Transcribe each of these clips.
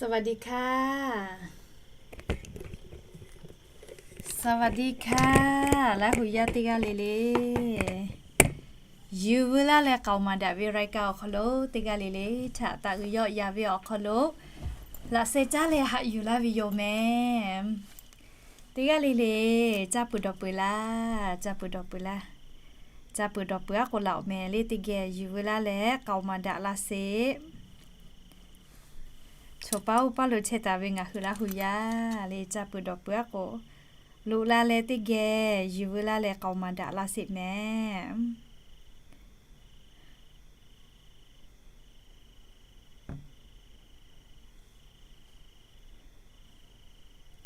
สวัสดีค่ะ สวัสดีค่ะ Laˇ hu yaˇ teˇ g'aˇ le le. Yuˬ veu laˇ leh k'aoˍ maˍ daꞈ ve รายการ awˬ hk'aw lo teˇ g'aˇ le le htaꞈ taˇ g'uiˬ yawˆ ya ve awˬ hk'aw lo laꞈ sheh caˉ leh haꞈ yuˬ laˇ ve yoˬ mehˍ. Teˇ g'aˇ le le, caˇ peuˬ dawˬ peuˬ laˇ, caˇ peuˬ dawˬ peuˬ laˇ. Caˇ peuˬ dawˬ peuˬ aˉ k'o laꞈ awˬ mehˍ le teˇ geh yuˬ veu laˇ leh k'aoˍ maˍ daꞈ laˇ sheˍ. Choˬ paˉ oˇ paˇ lo chehˇ taˍ ve ngaˬ hui Laˇ hu yaˇ le caˇ peuˬ dawˬ peuˬ aˉ k'o, loꞈ la leh teˇ geh yuˬ veu laˇ leh k'aoˍ maˍ daꞈ laˇ sheˍ mehˍ.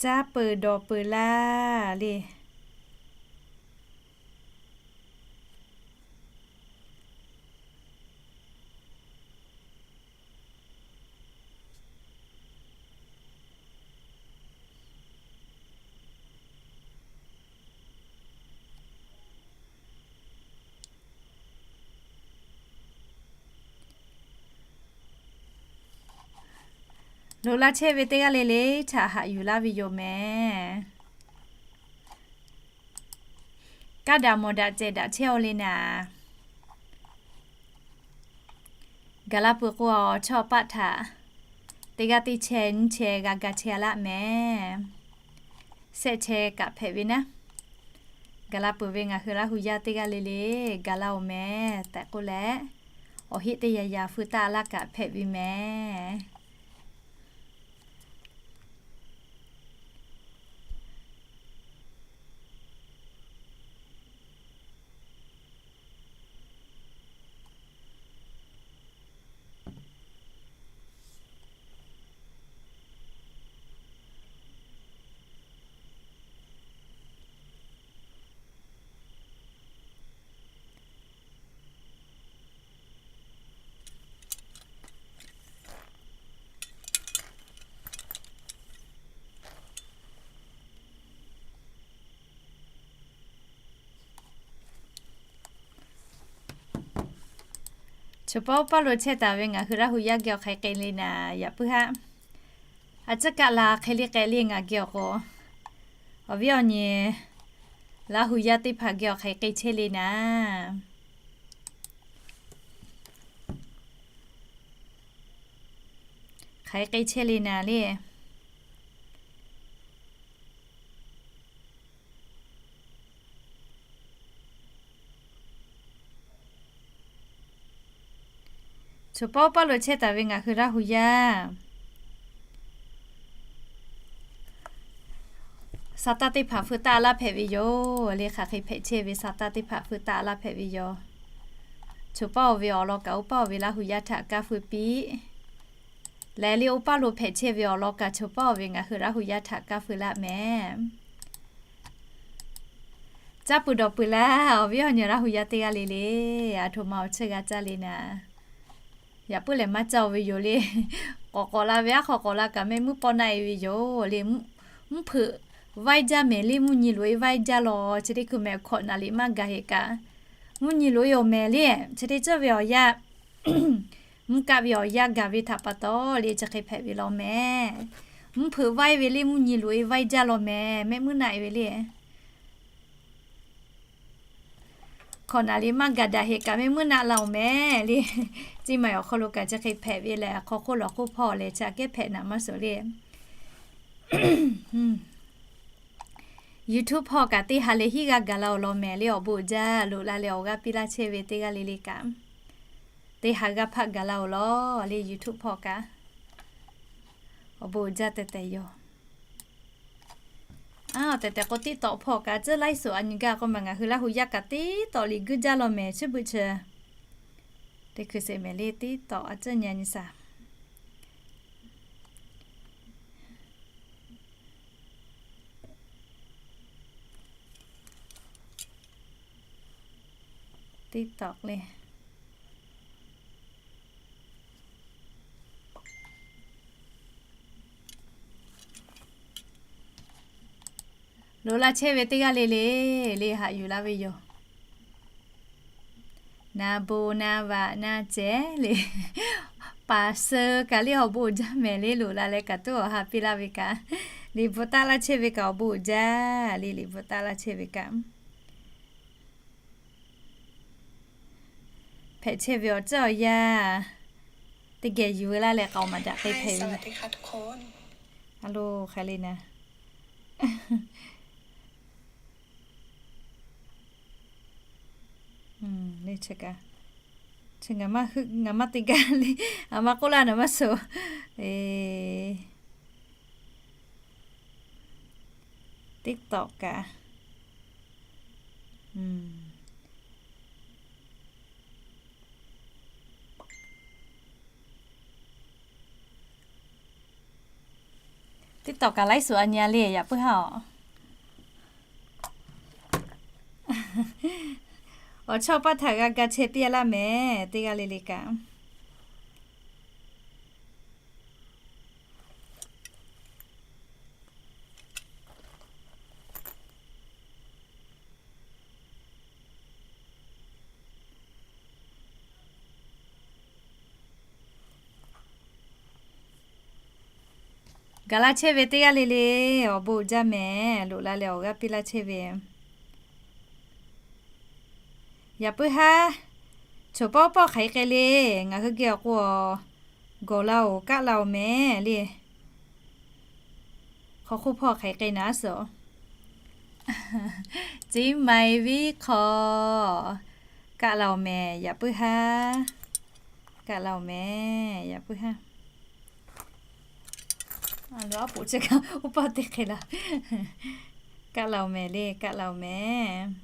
Caˇ peuˬ dawˬ peuˬ laˇ le. Loꞈ la chehˇ ve teˇ g'aˇ le le htaꞈ haꞈ yuˬ laˇ ve yoˬ mehˍ. Kaˇ daꞈ mawˬ daꞈ cehˬ daꞈ chehˇ-aw le naˍ. Gaˬ la peuˬ k'o, awˬ chawˇ paˆ htaꞈ teˇ g'aˇ teˇ chehˇ nyiˇ chehˇ g'a ga chehˇ laˇ mehˍ. Shehˆ chehˇ kaꞈ hpehꞈ ve naˉ. Gaˬ la peuˬ ve ngaˬ hui Laˇ hu yaˇ teˇ g'aˇ le le gaˬ la-oˬ mehˍ tehꞈ k'oˆ leh, awˬ heˆ teˇ yaꞈ yaꞈ feu taˆ laˇ kaꞈ hpehꞈ ve mehˍ. Choˬ paˉ oˇ paˇ lo chehˇ taˍ ve ngaˬ hui Laˇ hu yaˇ geh awˬ hk'aˬ hk'e k'ai le naˍ, yaꞈ puiˉ haˆ. A ciˉ kaˆ la hk'e le k'ai le ngaˬ geh awˬ k'o, awˬ viˉ awˬ nyi Laˇ hu yaˇ teˇ hpaˍ geh awˬ hk'aˬ hk'e k'ai chehˇ le naˍ. Hk'aˬ hk'e k'ai chehˇ le naˍ le. Choˬ paˉ oˇ paˇ lo chehˇ taˍ ve ngaˬ hui Laˇ hu yaˇ, sa taˇ teˇ hpaˍ feu taˆ laˇ hpehꞈ ve yoˬ le. Hk'aˬ hk'e hpehꞈ chehˇ ve sa taˇ teˇ hpaˍ feu taˆ laˇ hpehꞈ ve yoˬ. Choˬ paˉ-oˬ ve awˬ lawn kaꞈ oˇ paˇ-oˬ ve Laˇ hu yaˇ htaꞈ kaˇ feu piˇ. Lehˬ le oˇ paˇ lo hpehꞈ chehˇ ve awˬ lawn kaꞈ choˬ paˉ-oˬ ve ngaˬ hui Laˇ hu yaˇ htaꞈ kaˇ feu laˇ mehˍ. Caˇ peuˬ dawˬ peuˬ laˇ, awˬ viˉ awˬ nyi Laˇ hu yaˇ teˇ g'aˇ le le, aˬ htoꞈ ma awˬ cheuˇ g'a caˇ le naˍ. Yaꞈ puiˉ lehˬ maˇ caˇ-oˬ ve yoˬ le. K'awꞈ k'awꞈ la ve aˉ hk'aw k'awꞈ la kaꞈ mehˆ muˉ pawˆ naˆ-e ve yoˬ le. Mvuhˇ hpeuꞈ vaiˇ jaˇ mehˍ le, mvuhˇ nyi loꞈ-e vaiˇ jaˇ law. Chi teˇ hkui mehˍ hkawꞈ naˍ liꞈ maˇ gaˬ heˆ kaꞈ, mvuhˇ nyi loꞈ-e-oˬ mehˍ le. Chi teˇ ceuˬ ve awˬ yanˇ, mvuhˇ kaˆ ve awˬ yanˇ gaˬ ve htaꞈ pa taw le chi hk'e hpehꞈ ve law mehˍ. Mvuhˇ hpeuꞈ vaiˇ ve le, mvuhˇ nyi loꞈ-e vaiˇ jaˇ law mehˍ, mehˆ muˉ naˆ-e ve le. Hkawꞈ naˍ liꞈ maˇ gaˬ daꞈ heˆ kaꞈ mehˆ muˉ naˆ la-oˬ mehˍ le. Ciˇ ma awˬ hk'aw lo kaꞈ chi hk'e hpehꞈ ve lehˬ, hk'aw hk'oˆ lawˬ hk'oˆ hpawˇ lehˬ chi aꞈ kehˉ hpehꞈ naˍ maˇ suhˍ le. YouTube hpawˇ kaꞈ teˇ ha leh hiˉ g'aˇ gaˬ la-oˬ law mehˍ le. Awˬ bon uiˍ jaˇ, loꞈ la leh awˬ g'aˇ piˇ laˇ chehˇ ve teˇ g'aˇ le le kaꞈ, teˇ ha g'aˇ hpaˆ gaˬ la-oˬ law le. YouTube hpawˇ kaꞈ awˬ bon uiˍ jaˇ tehꞈ tehꞈ yoˬ. Aˬ, tehꞈ tehꞈ k'o TikTok hpawˇ kaꞈ a ciˉ laiˉ suhˍ a nyi gaˇ k'oˆ ma ngaˬ hui Laˇ hu yaˇ kaꞈ TikTok liꞈ guiˇ jaˇ law mehˍ. Chi beuꞈ chi teˇ hkui sheˍ mehˍ le TikTok a ciˉ nyi a nyi shaˍ. TikTok le. Loꞈ la chehˇ ve teˇ g'aˇ le le, le haꞈ yuˬ laˇ ve yoˬ. Na bon na vaꞈ na cehˬ le. Paˍ suh kaꞈ le awˬ bon uiˍ jaˇ mehˍ le, loꞈ la leh kaꞈ tuˉ awˬ ha piˇ laˇ ve kaꞈ, liꞈ bvuhꞈ taˆ laˇ chehˇ ve kaꞈ awˬ bon uiˍ jaˇ le, liꞈ bvuhꞈ taˆ laˇ chehˇ ve kaꞈ. Hpehꞈ chehˇ ve awˬ ceuˬ awˬ yanˇ teˇ geh yuˬ laˇ leh k'aoˍ maˍ daꞈ k'ai hpehꞈ ve. A lo hk'e le na. Ngaˬ maˇ te gaˇ le, a ma k'oˆ laˇ naˍ maˇ suh. TikTok kaꞈ. TikTok kaꞈ ไลฟ์สด a nyi le, yaꞈ puiˉ haˉ awˬ. Awˬ chawˇ paˇ htaꞈ g'a ga chehˇ piˇ laˇ mehˍ, teˇ g'aˇ le le kaꞈ. Gaˬ laˇ chehˇ ve teˇ g'aˇ le le, awˬ bon uiˍ jaˇ mehˍ, loꞈ la leh awˬ g'aˇ piˇ laˇ chehˇ ve. Yaꞈ puiˉ haˉ, choˬ pawˆ pawˆ hk'aˬ hk'e le, ngaˬ hui geh awˬ k'o, gawˬ la-oˬ, kaˆ la-oˬ mehˍ le. Hk'aw hk'oˆ hpawˇ hk'aˬ hk'e naˉ suhˍ. Ciˉ mai viˉ hk'aw kaˆ la-oˬ mehˍ, yaꞈ puiˉ haˉ. Kaˆ la-oˬ mehˍ, yaꞈ puiˉ haˉ. A lo aˉ poꞈ chi kaꞈ uˉ pawˇ teˇ hk'e la. Kaˆ la-oˬ mehˍ le, kaˆ la-oˬ mehˍ.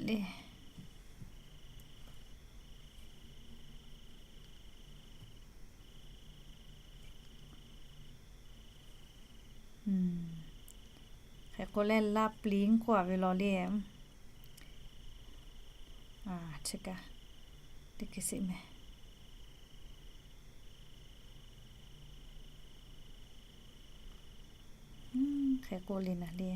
Le. Hk'e k'o leh laˇ pliˇ k'oˆ a ve law le. Chi kaꞈ teˇ hk'e sheˍ mehˍ. Hk'e k'oˆ le naˍ le.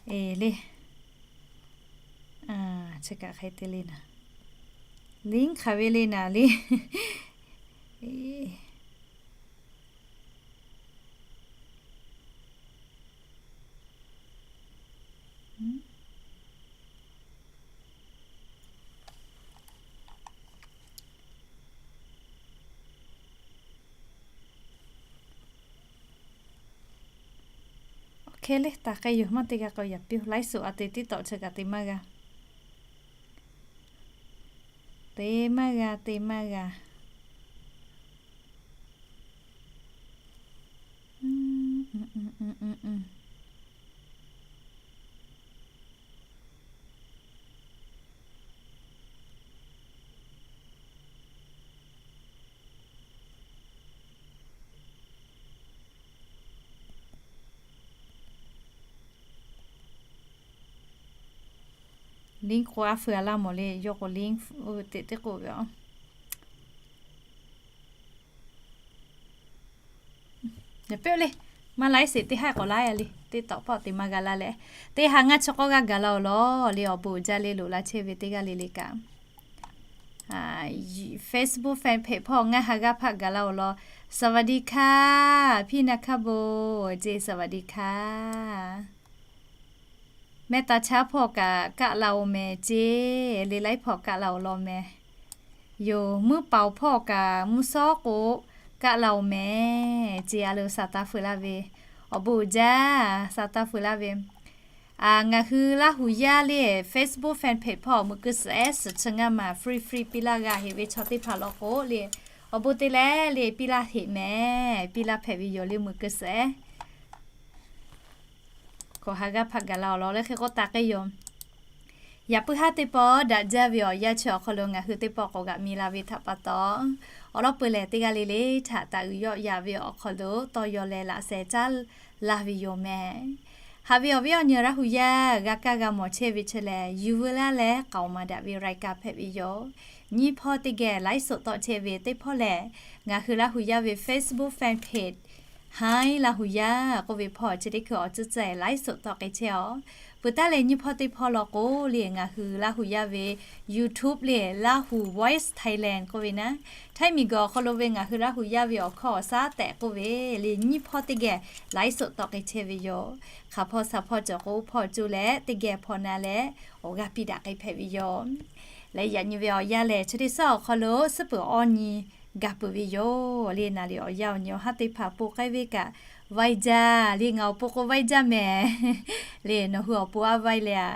Eˬ le. Chi kaꞈ hk'e te le naˍ. Liˇ hk'aˬ ve le naˍ le. Oˇ hk'e le, taˍ k'ai yoˬ, maˇ te g'a k'o yaꞈ piˇ-oˬ, ไลฟ์สด a te tiˉ tawꞈ chi kaꞈ te maˇ g'a. Te maˇ g'a, te maˇ g'a. Liˇ k'o a fuiˍ a laˇ mawˬ le, yawˇ k'o liˇ teꞈ teˇ k'oˆ ve a. Yaꞈ peuˬ le, maˇ laiˉ sheˍ teˇ haˉ k'awꞈ laiˉ a le, teˇ tawꞈ pawˆ te maˇ g'a laˇ leh, teˇ ha ngaˇ chi k'awˇ g'aˇ gaˬ la-oˬ law le, awˬ bon uiˍ jaˇ le, loꞈ la chehˇ ve teˇ g'aˇ le le kaꞈ. Facebook fan page hpawˇ ngaˇ ha g'aˇ hpaˆ gaˬ la-oˬ law. สวัสดีค่ะ พี่นะคะโบ ceˇ สวัสดีค่ะ Mehˆ taˍ chaˉ hpawˇ kaꞈ kaˆ la-oˬ mehˍ ceˇ, le laiˉ hpawˇ kaˆ la-oˬ law mehˍ. Yoˬ, mvuhˇ paoˍ hpawˇ kaꞈ mvuhˇ shawˉ k'o kaˆ la-oˬ mehˍ ceˇ, a lo saˍ taˍ fuiˍ laˇ ve, awˬ bon uiˍ jaˇ, saˍ taˍ fuiˍ laˇ ve. Ngaˬ hui Laˇ huˍ yaˇ le Facebook fan page hpawˇ mui keu suhˍ ehˉ suhˍ chi ngaˇ maˬ free free piˇ laˇ g'a heꞈ ve chaw teˇ hpaˍ law k'o le, awˬ bon te leh le piˇ laˇ heꞈ mehˍ, piˇ laˇ hpehꞈ ve yoˬ le mui keu suhˍ ehˉ. K'awꞈ ha g'aˇ hpaˆ gaˬ la-oˬ law le hk'e k'oˆ taˍ k'ai yoˬ. Yaꞈ puiˉ haˉ teˇ pawˆ daꞈ jaˇ ve awˬ yanˇ chi awˬ hk'aw lo ngaˬ hui teˇ pawˆ k'awꞈ g'aꞈ mi la ve htaꞈ pa taw, awˬ lawn peu lehˬ teˇ g'aˇ le le htaꞈ taˍ uiˍ yawˆ yaꞈ ve awˬ hk'aw lo tawˇ yaw leh laꞈ sheh caˉ laˇ ve yoˬ mehˍ. Haꞈ ve awˬ viˉ awˬ nyi Laˇ hu yaˇ g'a kaˇ g'a mawˬ chehˇ ve chi lehˬ, yuˬ veu laˇ leh k'aoˍ maˍ daꞈ ve รายการ hpehꞈ ve yoˬ. Nyiˇ hpawˇ teˇ geh ไลฟ์สด tawˆ chehˇ ve teˇ hpawˇ lehˬ, ngaˬ hui Laˇ hu yaˇ ve Facebook fan page Hi Laˇ hu yaˇ k'oˆ ve hpawˇ chi teˇ hkui awˬ tcuhˉ tcuhˉ ไลฟ์สด tawˆ k'ai chehˇ aw. Peuˬ taˉ leh nyiˇ hpawˇ teˇ hpawˇ law k'o le, ngaˬ hui Laˇ hu yaˇ ve YouTube le, Lahu Voice Thailand k'oˆ ve naˉ, Htaiˇ miˬguiˬ awˬ hk'aw lo ve ngaˬ hui Laˇ hu yaˇ ve awˬ hkawˇ awˬ shaˉ tehꞈ k'oˆ ve le, nyiˇ hpawˇ teˇ geh ไลฟ์สด tawˆ k'ai chehˇ ve yoˬ. Hk'aˬ hpawˇ shaˍ hpawˇ cawˬ k'o hpawˇ coˇ leh teˇ geh hpawˇ na leh awˬ g'aˇ piˇ daꞈ k'ai hpehꞈ ve yoˬ. Leh yaꞈ nyi ve awˬ yanˇ lehˬ, chi teˇ suhˉ awˬ hk'aw lo suhˉ peuˬ awˇ nyi gaˬ peuˬ ve yoˬ le. Naˍ riˍ awˬ yanˇ awˬ nyi awˬ haˉ teˇ hpaˍ po k'ai ve kaꞈ vaiˇ jaˇ le, ngaˬ awˬ pon k'o vaiˇ jaˇ mehˍ le. Nawˬ hui awˬ pon aˉ vaiˇ le a.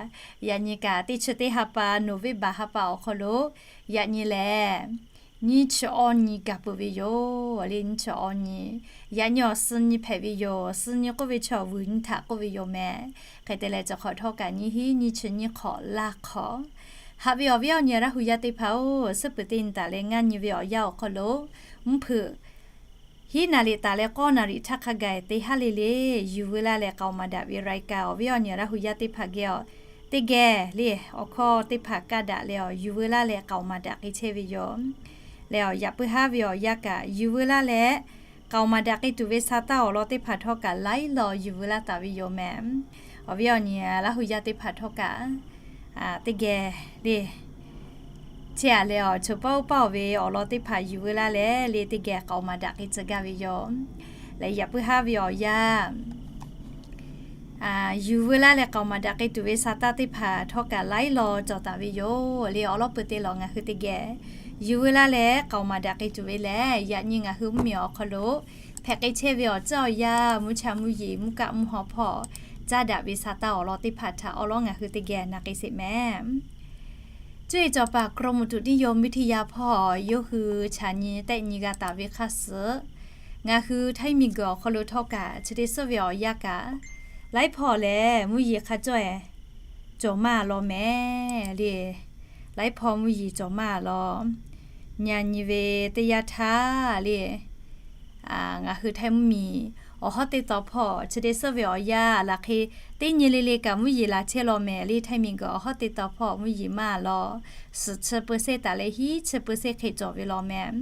Yaꞈ nyi kaꞈ teˇ chi teˇ ha pa, November ha pa awˬ hk'aw lo yaꞈ nyi lehˬ, nyiˇ chi awˇ nyi gaˬ peuˬ ve yoˬ le. Nyiˇ chi awˇ nyi, yaꞈ nyi awˬ suh nyi hpehꞈ ve yoˬ. Suh nyi k'oˆ ve chaw vuiˬ nyi htaꞈ k'oˆ ve yoˬ mehˍ. Hk'e te leh chi hk'awꞈ htawˇ kaꞈ nyiˇ hinˉ nyiˇ chi nyiˇ hk'awꞈ laˇ hk'awꞈ. Haꞈ ve awˬ viˉ awˬ nyi Laˇ hu yaˇ teˇ hpaˍ-oˬ, suhˉ peuˬ teˇ nyi taˍ leh ngaˇ nyi ve awˬ yanˇ awˬ hk'aw lo, mvuhˇ hpeuꞈ hiˉ naˍ riˍ taˍ leh k'awˇ naˍ riˍ htaˇ hk'a gaˬ teˇ haˉ le le, yuˬ veu laˇ leh k'aoˍ maˍ daꞈ ve รายการ awˬ viˉ awˬ nyi Laˇ hu yaˇ teˇ hpaˍ geh awˬ teˇ geh le awˬ hkawˇ teˇ hpaˍ kaˇ daꞈ leh awˬ yuˬ veu laˇ leh k'aoˍ maˍ daꞈ k'ai chehˇ ve yoˬ. Leh awˬ yaꞈ puiˉ haˉ ve awˬ yanˇ kaꞈ yuˬ veu laˇ leh k'aoˍ maˍ daꞈ k'ai tuˬ ve sa taˇ awˬ lawn teˇ hpaˍ htawˇ kaꞈ laiˉ law yuˬ veu laˇ taˍ ve yoˬ mehˍ. Awˬ viˉ awˬ nyi Laˇ hu yaˇ teˇ hpaˍ htawˇ kaꞈ teˇ geh le chehˇ aꞈ leh awˬ choˬ paˇ oˇ paˇ oˬ ve awˬ lawn teˇ hpaˍ yuˬ veu laˇ leh le teˇ geh k'aoˍ maˍ daꞈ k'ai tcuh gaˇ ve yoˬ. Leh yaꞈ puiˉ haˉ ve awˬ yanˇ yuˬ veu laˇ leh k'aoˍ maˍ daꞈ k'ai tuˬ ve sa taˇ teˇ hpaˍ htawˇ kaꞈ laiˉ law cawˬ taˍ ve yoˬ le. Awˬ lawn peuˬ te lawˬ ngaˬ hui teˇ geh yuˬ veu laˇ leh k'aoˍ maˍ daꞈ k'ai tuˬ ve lehˬ, yaꞈ nyi ngaˬ hui mvuhˇmiˬ awˬ hk'aw lo hpehꞈ k'ai chehˇ ve awˬ tcuhˉ awˬ yanˇ, mvuhˇ cha mvuhˇ yeˬ mvuhˇ kaˆ mvuhˇ haw hpawˇ caˇ daꞈ ve sa taˇ awˬ lawn teˇ hpaˍ htaꞈ awˬ lawn ngaˬ hui teˇ geh na k'ai sheˍ mehˍ. Cuˇ yiˍ cawˬ paˍ กรมอุตุนิยมวิทยา hpawˇ yawˇ hui chaꞈ nyi tehˆ nyi g'a taˍ ve hk'aˇ suh, ngaˬ hui Htaiˇ miˬguiˬ awˬ hk'aw lo htawˇ kaꞈ chi teˇ suhˉ ve awˬ yanˇ kaꞈ laiˉ hpawˇ lehˬ mvuhˇ yeˬ hk'a cawˇ cawˬ maˇ law mehˍ le. Laiˉ hpawˇ mvuhˇ yeˬ cawˬ maˇ law. Nyi nyi ve teˇ yanˇ htaˇ le ngaˬ hui Htaiˇ mvuhˇmiˬ awˬ hawˉ teˇ taw hpawˇ chi teˇ suhˉ ve awˬ yanˇ laˬ hk'e teˇ nyi le le kaꞈ mvuhˇ yeˬ laˬ chehˇ law mehˍ le. Htaiˇ miˬguiˬ awˬ hawˉ teˇ taw hpawˇ mvuhˇ yeˬ maˇ law. Suhˍ chi เปอร์เซ็นต์ taˍ leh hiˉ chi เปอร์เซ็นต์ hk'e cawˬ ve law mehˍ.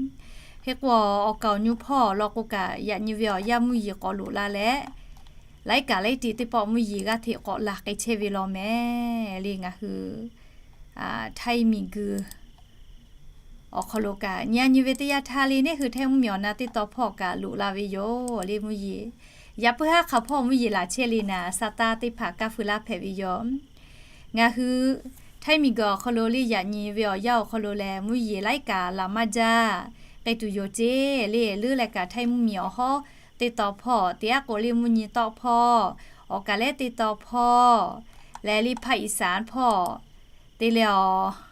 Hk'e k'o awˬ kaoˬ nyu hpawˇ law k'o kaꞈ yaꞈ nyi ve awˬ yanˇ mvuhˇ yeˬ k'awꞈ loꞈ la leh, laiˉ kaꞈ laiˉ ti teˇ pawˆ mvuhˇ yeˬ g'aˇ hteꞈ k'awꞈ laˬ k'ai chehˇ ve law mehˍ le. Ngaˬ hui Htaiˇ miˬguiˬ awˬ hk'aw lo kaꞈ nyi nyi ve teˇ yanˇ htaˇ le neˇ hui Htaiˇ mvuhˇmiˬ awˬ na teˇ taw hpawˇ kaꞈ loꞈ la ve yoˬ le mvuhˇ yeˬ. Yaꞈ puiˉ haˉ hk'aˬ hpawˇ mvuhˇ yeˬ laˬ chehˇ le naˍ, sa taˇ teˇ hpaˍ kaˇ feu laˇ hpehꞈ ve yoˬ. Ngaˬ hui Htaiˇ miˬguiˬ awˬ hk'aw lo le yaꞈ nyi ve awˬ yanˇ awˬ hk'aw lo lehˬ mvuhˇ yeˬ laiˉ kaꞈ laˬ maˇ jaˇ k'ai tuˬ yoˬ ceˇ le. Leuˉ leh kaꞈ Htaiˇ mvuhˇmiˬ awˬ hawˉ teˇ taw hpawˇ, teˇ aˉ k'o le mvuhˇ nyi tawˆ hpawˇ, awˬ kaˬ lehˉ teˇ taw hpawˇ, leh le hpaˇ iˍ saˍ hpawˇ te leh awˬ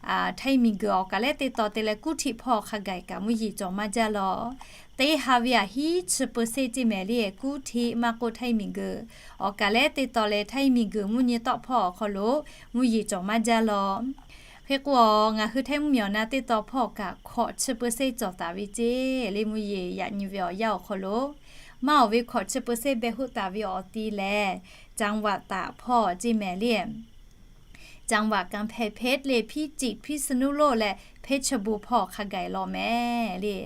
Htaiˇ miˬguiˬ awˬ kaˬ lehˉ teˇ taw te leh kuˉ htiˆ hpawˇ hk'a gaˬ kaꞈ mvuhˇ yeˬ cawˬ maˇ jaˇ law. Teˇ ha ve aꞈ hiˉ chi เปอร์เซ็นต์ ceˇ mehˍ le. Kuˉ htiˆ maˇ k'oˆ Htaiˇ miˬguiˬ awˬ kaˬ lehˉ teˇ taw leh Htaiˇ miˬguiˬ mvuhˇ nyi tawˆ hpawˇ awˬ hk'aw lo mvuhˇ yeˬ cawˬ maˇ jaˇ law. Hk'e k'o ngaˬ hui Htaiˇ mvuhˇmiˬ awˬ na teˇ taw hpawˇ kaꞈ hkawꞈ chi เปอร์เซ็นต์ cawˬ taˍ ve ceˇ le mvuhˇ yeˬ yaꞈ nyi ve awˬ yanˇ awˬ hk'aw lo. Maˇ awˬ ve hkawꞈ chi เปอร์เซ็นต์ beh hoˆ taˍ ve awˬ ti lehˬ จังหวัดตาก hpawˇ ceˇ mehˍ le. จังหวัดกำแพงเพชร le, พิจิตร พิษณุโลก leh เพชรบูรณ์ hpawˇ hk'a gaˬ law mehˍ le.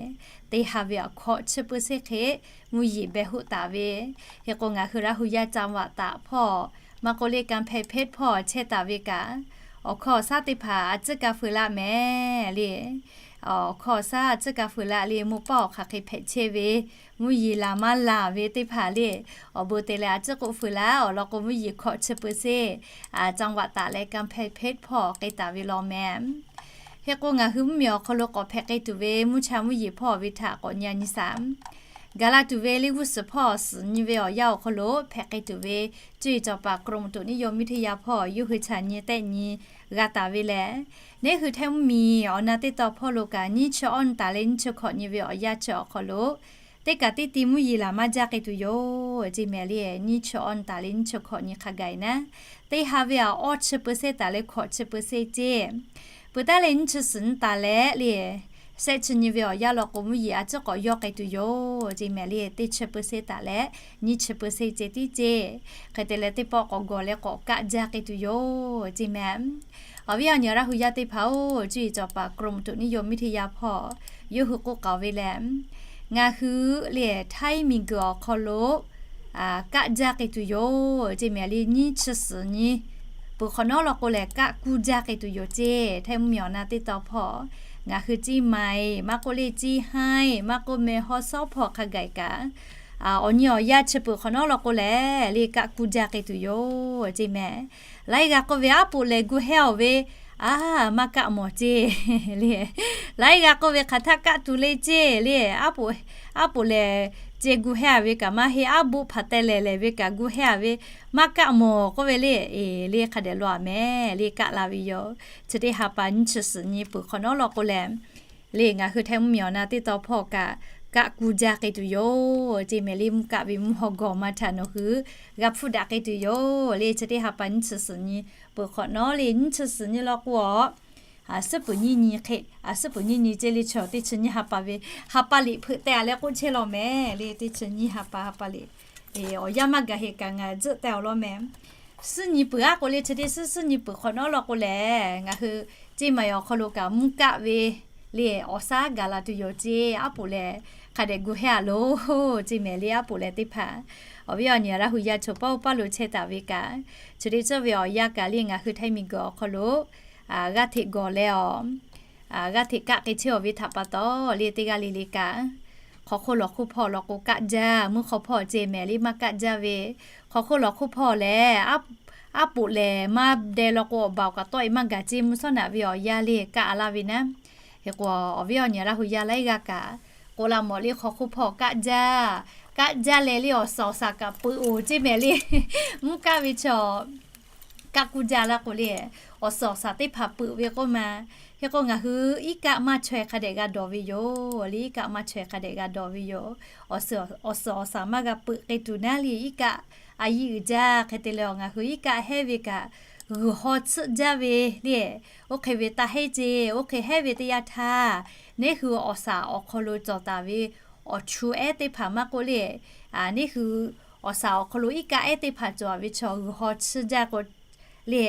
Teˇ ha ve aꞈ hkawꞈ chi เปอร์เซ็นต์ hk'e mvuhˇ yeˬ beh hoˆ taˍ ve. Hk'e k'o ngaˬ hui Laˇ hu yaˇ จังหวัดตาก hpawˇ maˇ k'oˆ le กำแพงเพชร hpawˇ chehˇ taˍ ve kaꞈ awˬ hkawˇ awˬ shaˉ teˇ hpaˍ a ciˉ kaˇ feu laˇ mehˍ le. Awˬ hkawˇ awˬ shaˉ a ciˉ kaˇ feu laˇ le, mvuhˇ paˆ awˬ hk'aˬ hk'e hpehꞈ chehˇ ve, mvuhˇ yeˬ laˬ maˇ laˬ ve teˇ hpaˍ le, awˬ bon te leh a ciˉ k'oˆ feu laˇ. Awˬ lawn k'o mvuhˇ yeˬ hkawꞈ chi เปอร์เซ็นต์ จังหวัดตาก leh กำแพงเพชร hpawˇ k'ai taˍ ve law mehˍ. Hk'e k'o ngaˬ hui mvuhˇmiˬ awˬ hk'aw lo k'awꞈ hpehꞈ k'ai tuˬ ve mvuhˇ cha mvuhˇ yeˬ hpawˇ ve htaꞈ k'awꞈ nyi nyi shaˍ. Gaˬ la tuˬ ve le g'uˇ suhˍ hpawˇ suhˍ nyi ve awˬ yanˇ awˬ hk'aw lo hpehꞈ k'ai tuˬ ve cuˇ yiˍ cawˬ paˍ กรมอุตุนิยมวิทยา hpawˇ yawˇ hui chaꞈ nyi tehˆ nyi g'a taˍ ve lehˬ, neˇ hui Htaiˇ mvuhˇmiˬ awˬ na teˇ taw hpawˇ lo kaꞈ nyiˇ chi awˇ nyi taˍ leh nyiˇ chi hkawꞈ nyi ve awˬ yanˇ chi awˬ hk'aw lo teˇ kaꞈ teˇ ti mvuhˇ yeˬ laˬ maˇ jaˇ k'ai tuˬ yoˬ ceˇ mehˍ le. Nyiˇ chi awˇ nyi taˍ leh nyiˇ chi hkawꞈ nyi hk'a gaˬ naˉ, teˇ ha ve aꞈ awˇ chi เปอร์เซ็นต์ taˍ leh hkawꞈ chi เปอร์เซ็นต์ ceˇ. Peuˬ taˉ leh nyiˇ chi suhˍ nyi taˍ leh le shehˆ chi nyi ve awˬ yanˇ law k'o, mvuhˇ yeˬ a ciˉ k'awꞈ yawˇ k'ai tuˬ yoˬ ceˇ mehˍ le. Teˇ chi เปอร์เซ็นต์ taˍ leh nyiˇ chi เปอร์เซ็นต์ ceh tiˉ ceˇ. Hk'e te leh teˇ pawˆ k'awꞈ gawˬ leh k'awꞈ kaˆ jaˇ k'ai tuˬ yoˬ ceˇ mehˍ. Awˬ viˉ awˬ nyi Laˇ hu yaˇ teˇ hpaˍ-oˬ, cuˇ yiˍ cawˬ paˍ กรมอุตุนิยมวิทยา hpawˇ yawˇ hui k'oˆ k'aoˍ ve lehˬ, ngaˬ hui lehˬ htaiˇ miˬguiˬ awˬ hk'aw lo kaˆ jaˇ k'ai tuˬ yoˬ ceˇ mehˍ le. Nyiˇ chi suhˍ nyi peuˬ hk'awꞈ nawˉ law k'o lehˬ, kaˆ kuˇ jaˇ k'ai tuˬ yoˬ ceˇ. Htaiˇ mvuhˇmiˬ awˬ na teˇ tawn hpawˇ ngaˬ hui Ciˇ maiˍ maˇ k'oˆ le, Ciˇ haiˇ maˇ k'oˆ, meh hawˉ sawˉ hpawˇ hk'a gaˬ kaꞈ, awˬ nyi awˬ yanˇ chi peuˬ hk'awꞈ nawˉ law k'o lehˬ, le kaˆ kuˇ jaˇ k'ai tuˬ yoˬ ceˇ mehˍ. Laiˉ g'a k'oˆ ve, aˉ poꞈ lehˬ gu hehˇ-aˬ ve, aˉ maˇ kaˆ mawˬ ceˇ le. Laiˉ g'a k'oˆ ve, hk'aˬ htaˆ kaˆ tuˬ le ceˇ le. Aˉ poꞈ lehˬ ceh gu hehˇ-aˬ ve kaꞈ maˇ heˆ, aˉ boˆ hpaˍ teh lehˬ lehˬ ve kaꞈ gu hehˇ-aˬ ve, maˇ kaˆ mawˬ k'oˆ ve le. Eˬ, le hk'a dehꞈ lo-aˬ mehˍ, le kaˆ la ve yoˬ. Chi teˇ ha pa nyiˇ chi suhˍ nyi peuˬ hk'awꞈ nawˉ law k'o lehˬ, le ngaˬ hui Htaiˇ mvuhˇmiˬ awˬ na teˇ tawn hpawˇ kaꞈ, kaˆ kuˇ jaˇ k'ai tuˬ yoˬ ceˇ mehˍ le. Mvuhˇ kaˆ ve mvuhˇ haw gawˬ maˇ htaꞈ nawˬ hui g'a hpfuhˇ daꞈ k'ai tuˬ yoˬ le. Chi teˇ ha pa nyiˇ chi suhˍ nyi peuˬ hk'awꞈ nawˉ le, nyiˇ chi suhˍ nyi law k'o-aˬ, suhˉ puˍ nyiˇ nyi hk'e, suhˉ puˍ nyiˇ nyi ceˇ le, chi teˇ chi nyiˇ ha pa ve ha pa liꞈ hpeuꞈ teh-a leh k'oˆ chehˇ law mehˍ le. Teˇ chi nyiˇ ha pa ha pa liꞈ, awˬ yanˇ maˇ gaˬ heˆ kaꞈ ngaˬ tzuhˆ teh-aˬ law mehˍ. Suhˉ nyi peuˬ-aˉ k'o le, chi teˇ suhˉ suhˉ nyi peuˬ hk'awꞈ nawˉ law k'o lehˬ, ngaˬ hui Ciˇ maiˍ awˬ hk'aw lo kaꞈ mvuhˇ kaˆ ve le awˬ shaˉ gaˬ la tuˬ yoˬ ceˇ. Aˉ poꞈ lehˬ hk'a dehꞈ gu hehˇ-aˬ loˬ ceˇ mehˍ le. Aˉ poꞈ lehˬ teˇ hpaˍ awˬ viˉ awˬ nyi Laˇ hu yaˇ chaw paˇ-oˬ paˇ lo chehˇ taˍ ve kaꞈ, chi teˇ ceuˬ ve awˬ yanˇ kaꞈ le ngaˬ hui Htaiˇ miˬguiˬ awˬ hk'aw lo g'aˇ hteꞈ gawˬ leh-aˬ, g'aˇ hteꞈ kaˆ k'ai chehˇ-aˬ ve htaꞈ pa taw le, teˇ g'aˇ le le kaꞈ, hk'aw hk'oˆ lawˬ hk'oˆ hpawˇ law k'o kaˆ jaˇ, mvuhˇ hk'aw hpawˇ ceˇ mehˍ le maˇ kaˆ jaˇ ve, hk'aw hk'oˆ lawˬ hk'oˆ hpawˇ lehˬ, aˉ poꞈ lehˬ maˇ deh law k'o awˬ baˬ awˬ kaꞈ tawˆ-e maˇ gaˬ ceˇ, mvuhˇ shawˉ naꞈ ve awˬ yanˇ le kaˆ laˇ ve naˉ. Hk'e k'o awˬ viˉ awˬ nyi Laˇ hu yaˇ laiˉ g'aˇ kaꞈ k'oˆ la mawˬ le, hk'aw hk'oˆ hpawˇ kaˆ jaˇ, kaˆ jaˇ leh le awˬ suhˍ awˬ shaˍ kaꞈ peuꞈ-oˬ ceˇ mehˍ le. Mvuhˇ kaˆ ve chaw kaˆ kuˇ jaˇ laˇ k'o le, awˬ suhˍ awˬ shaˍ teˇ hpaˍ peuꞈ ve k'oˆ ma. Hk'e k'o ngaˬ hui iˉ kaˆ maˇ chaweh hk'a dehꞈ g'a dawˬ ve yoˬ le, iˉ kaˆ maˇ chaweh hk'a dehꞈ g'a dawˬ ve yoˬ. Awˬ suhˍ awˬ shaˍ maˇ g'a peuꞈ k'ai tuˬ naˉ le, iˉ kaˆ a yiˇ uiˍ jaˇ. Hk'e te leh ngaˬ hui iˉ kaˆ hehˉ ve kaꞈ g'uiˬ haw tsuhˆ jaˇ ve le. Oˇ hk'e ve taˇ hehˉ ceˇ. Oˇ hk'e hehˉ ve teˇ yanˇ htaˇ, neˇ hui awˬ shaˍ awˬ hk'aw lo cawˬ taˍ ve awˬ chu ehˉ teˇ hpaˍ maˇ k'oˆ le, neˇ hui awˬ shaˍ awˬ hk'aw lo iˉ kaˆ ehˉ teˇ hpaˍ cawˬ ve chaw g'uiˬ haw tsuhˆ jaˇ k'o le,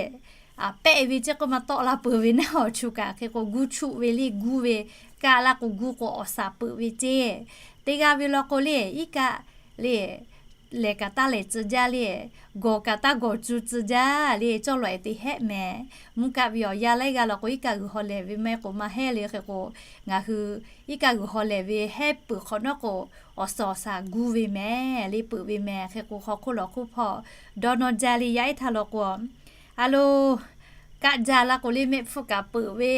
pehˆ ve ceˇ k'oˆ ma tawˆ la peuˬ ve naˉ awˬ chu kaꞈ. Hk'e k'o gu chuˆ ve le, gu ve kaˆ laˇ k'o gu k'o awˬ shaˍ peuꞈ ve ceˇ. Teˇ g'aˇ ve law k'o le, iˉ kaˆ le lehˬ kaꞈ taˇ lehˬ tcuh jaˇ le, gawˬ kaꞈ taˇ gawˬ tcuh tcuh jaˇ le, cawˇ lawˬ-e te hehˆ mehˍ. Mvuhˇ kaˆ ve awˬ yanˇ laiˉ g'aˇ law k'o iˉ kaˆ g'uiˬ haw lehˬ ve maˇ heˆ k'o maˇ heˆ le. Hk'e k'o ngaˬ hui iˉ kaˆ g'uiˬ haw lehˬ ve hehˉ peuˬ hk'awꞈ nawˉ k'o, awˬ suhˍ awˬ shaˍ gu ve mehˍ le, peuꞈ ve mehˍ. Hk'e k'o hk'aw hk'oˆ lawˬ hk'oˆ hpawˇ dawˇ nawˇ jaˇ le, yaˇ ehˉ htaˇ law k'o, a lo kaˆ jaˇ laˇ k'o le, mehˆ hpfuhˇ kaꞈ peuꞈ ve,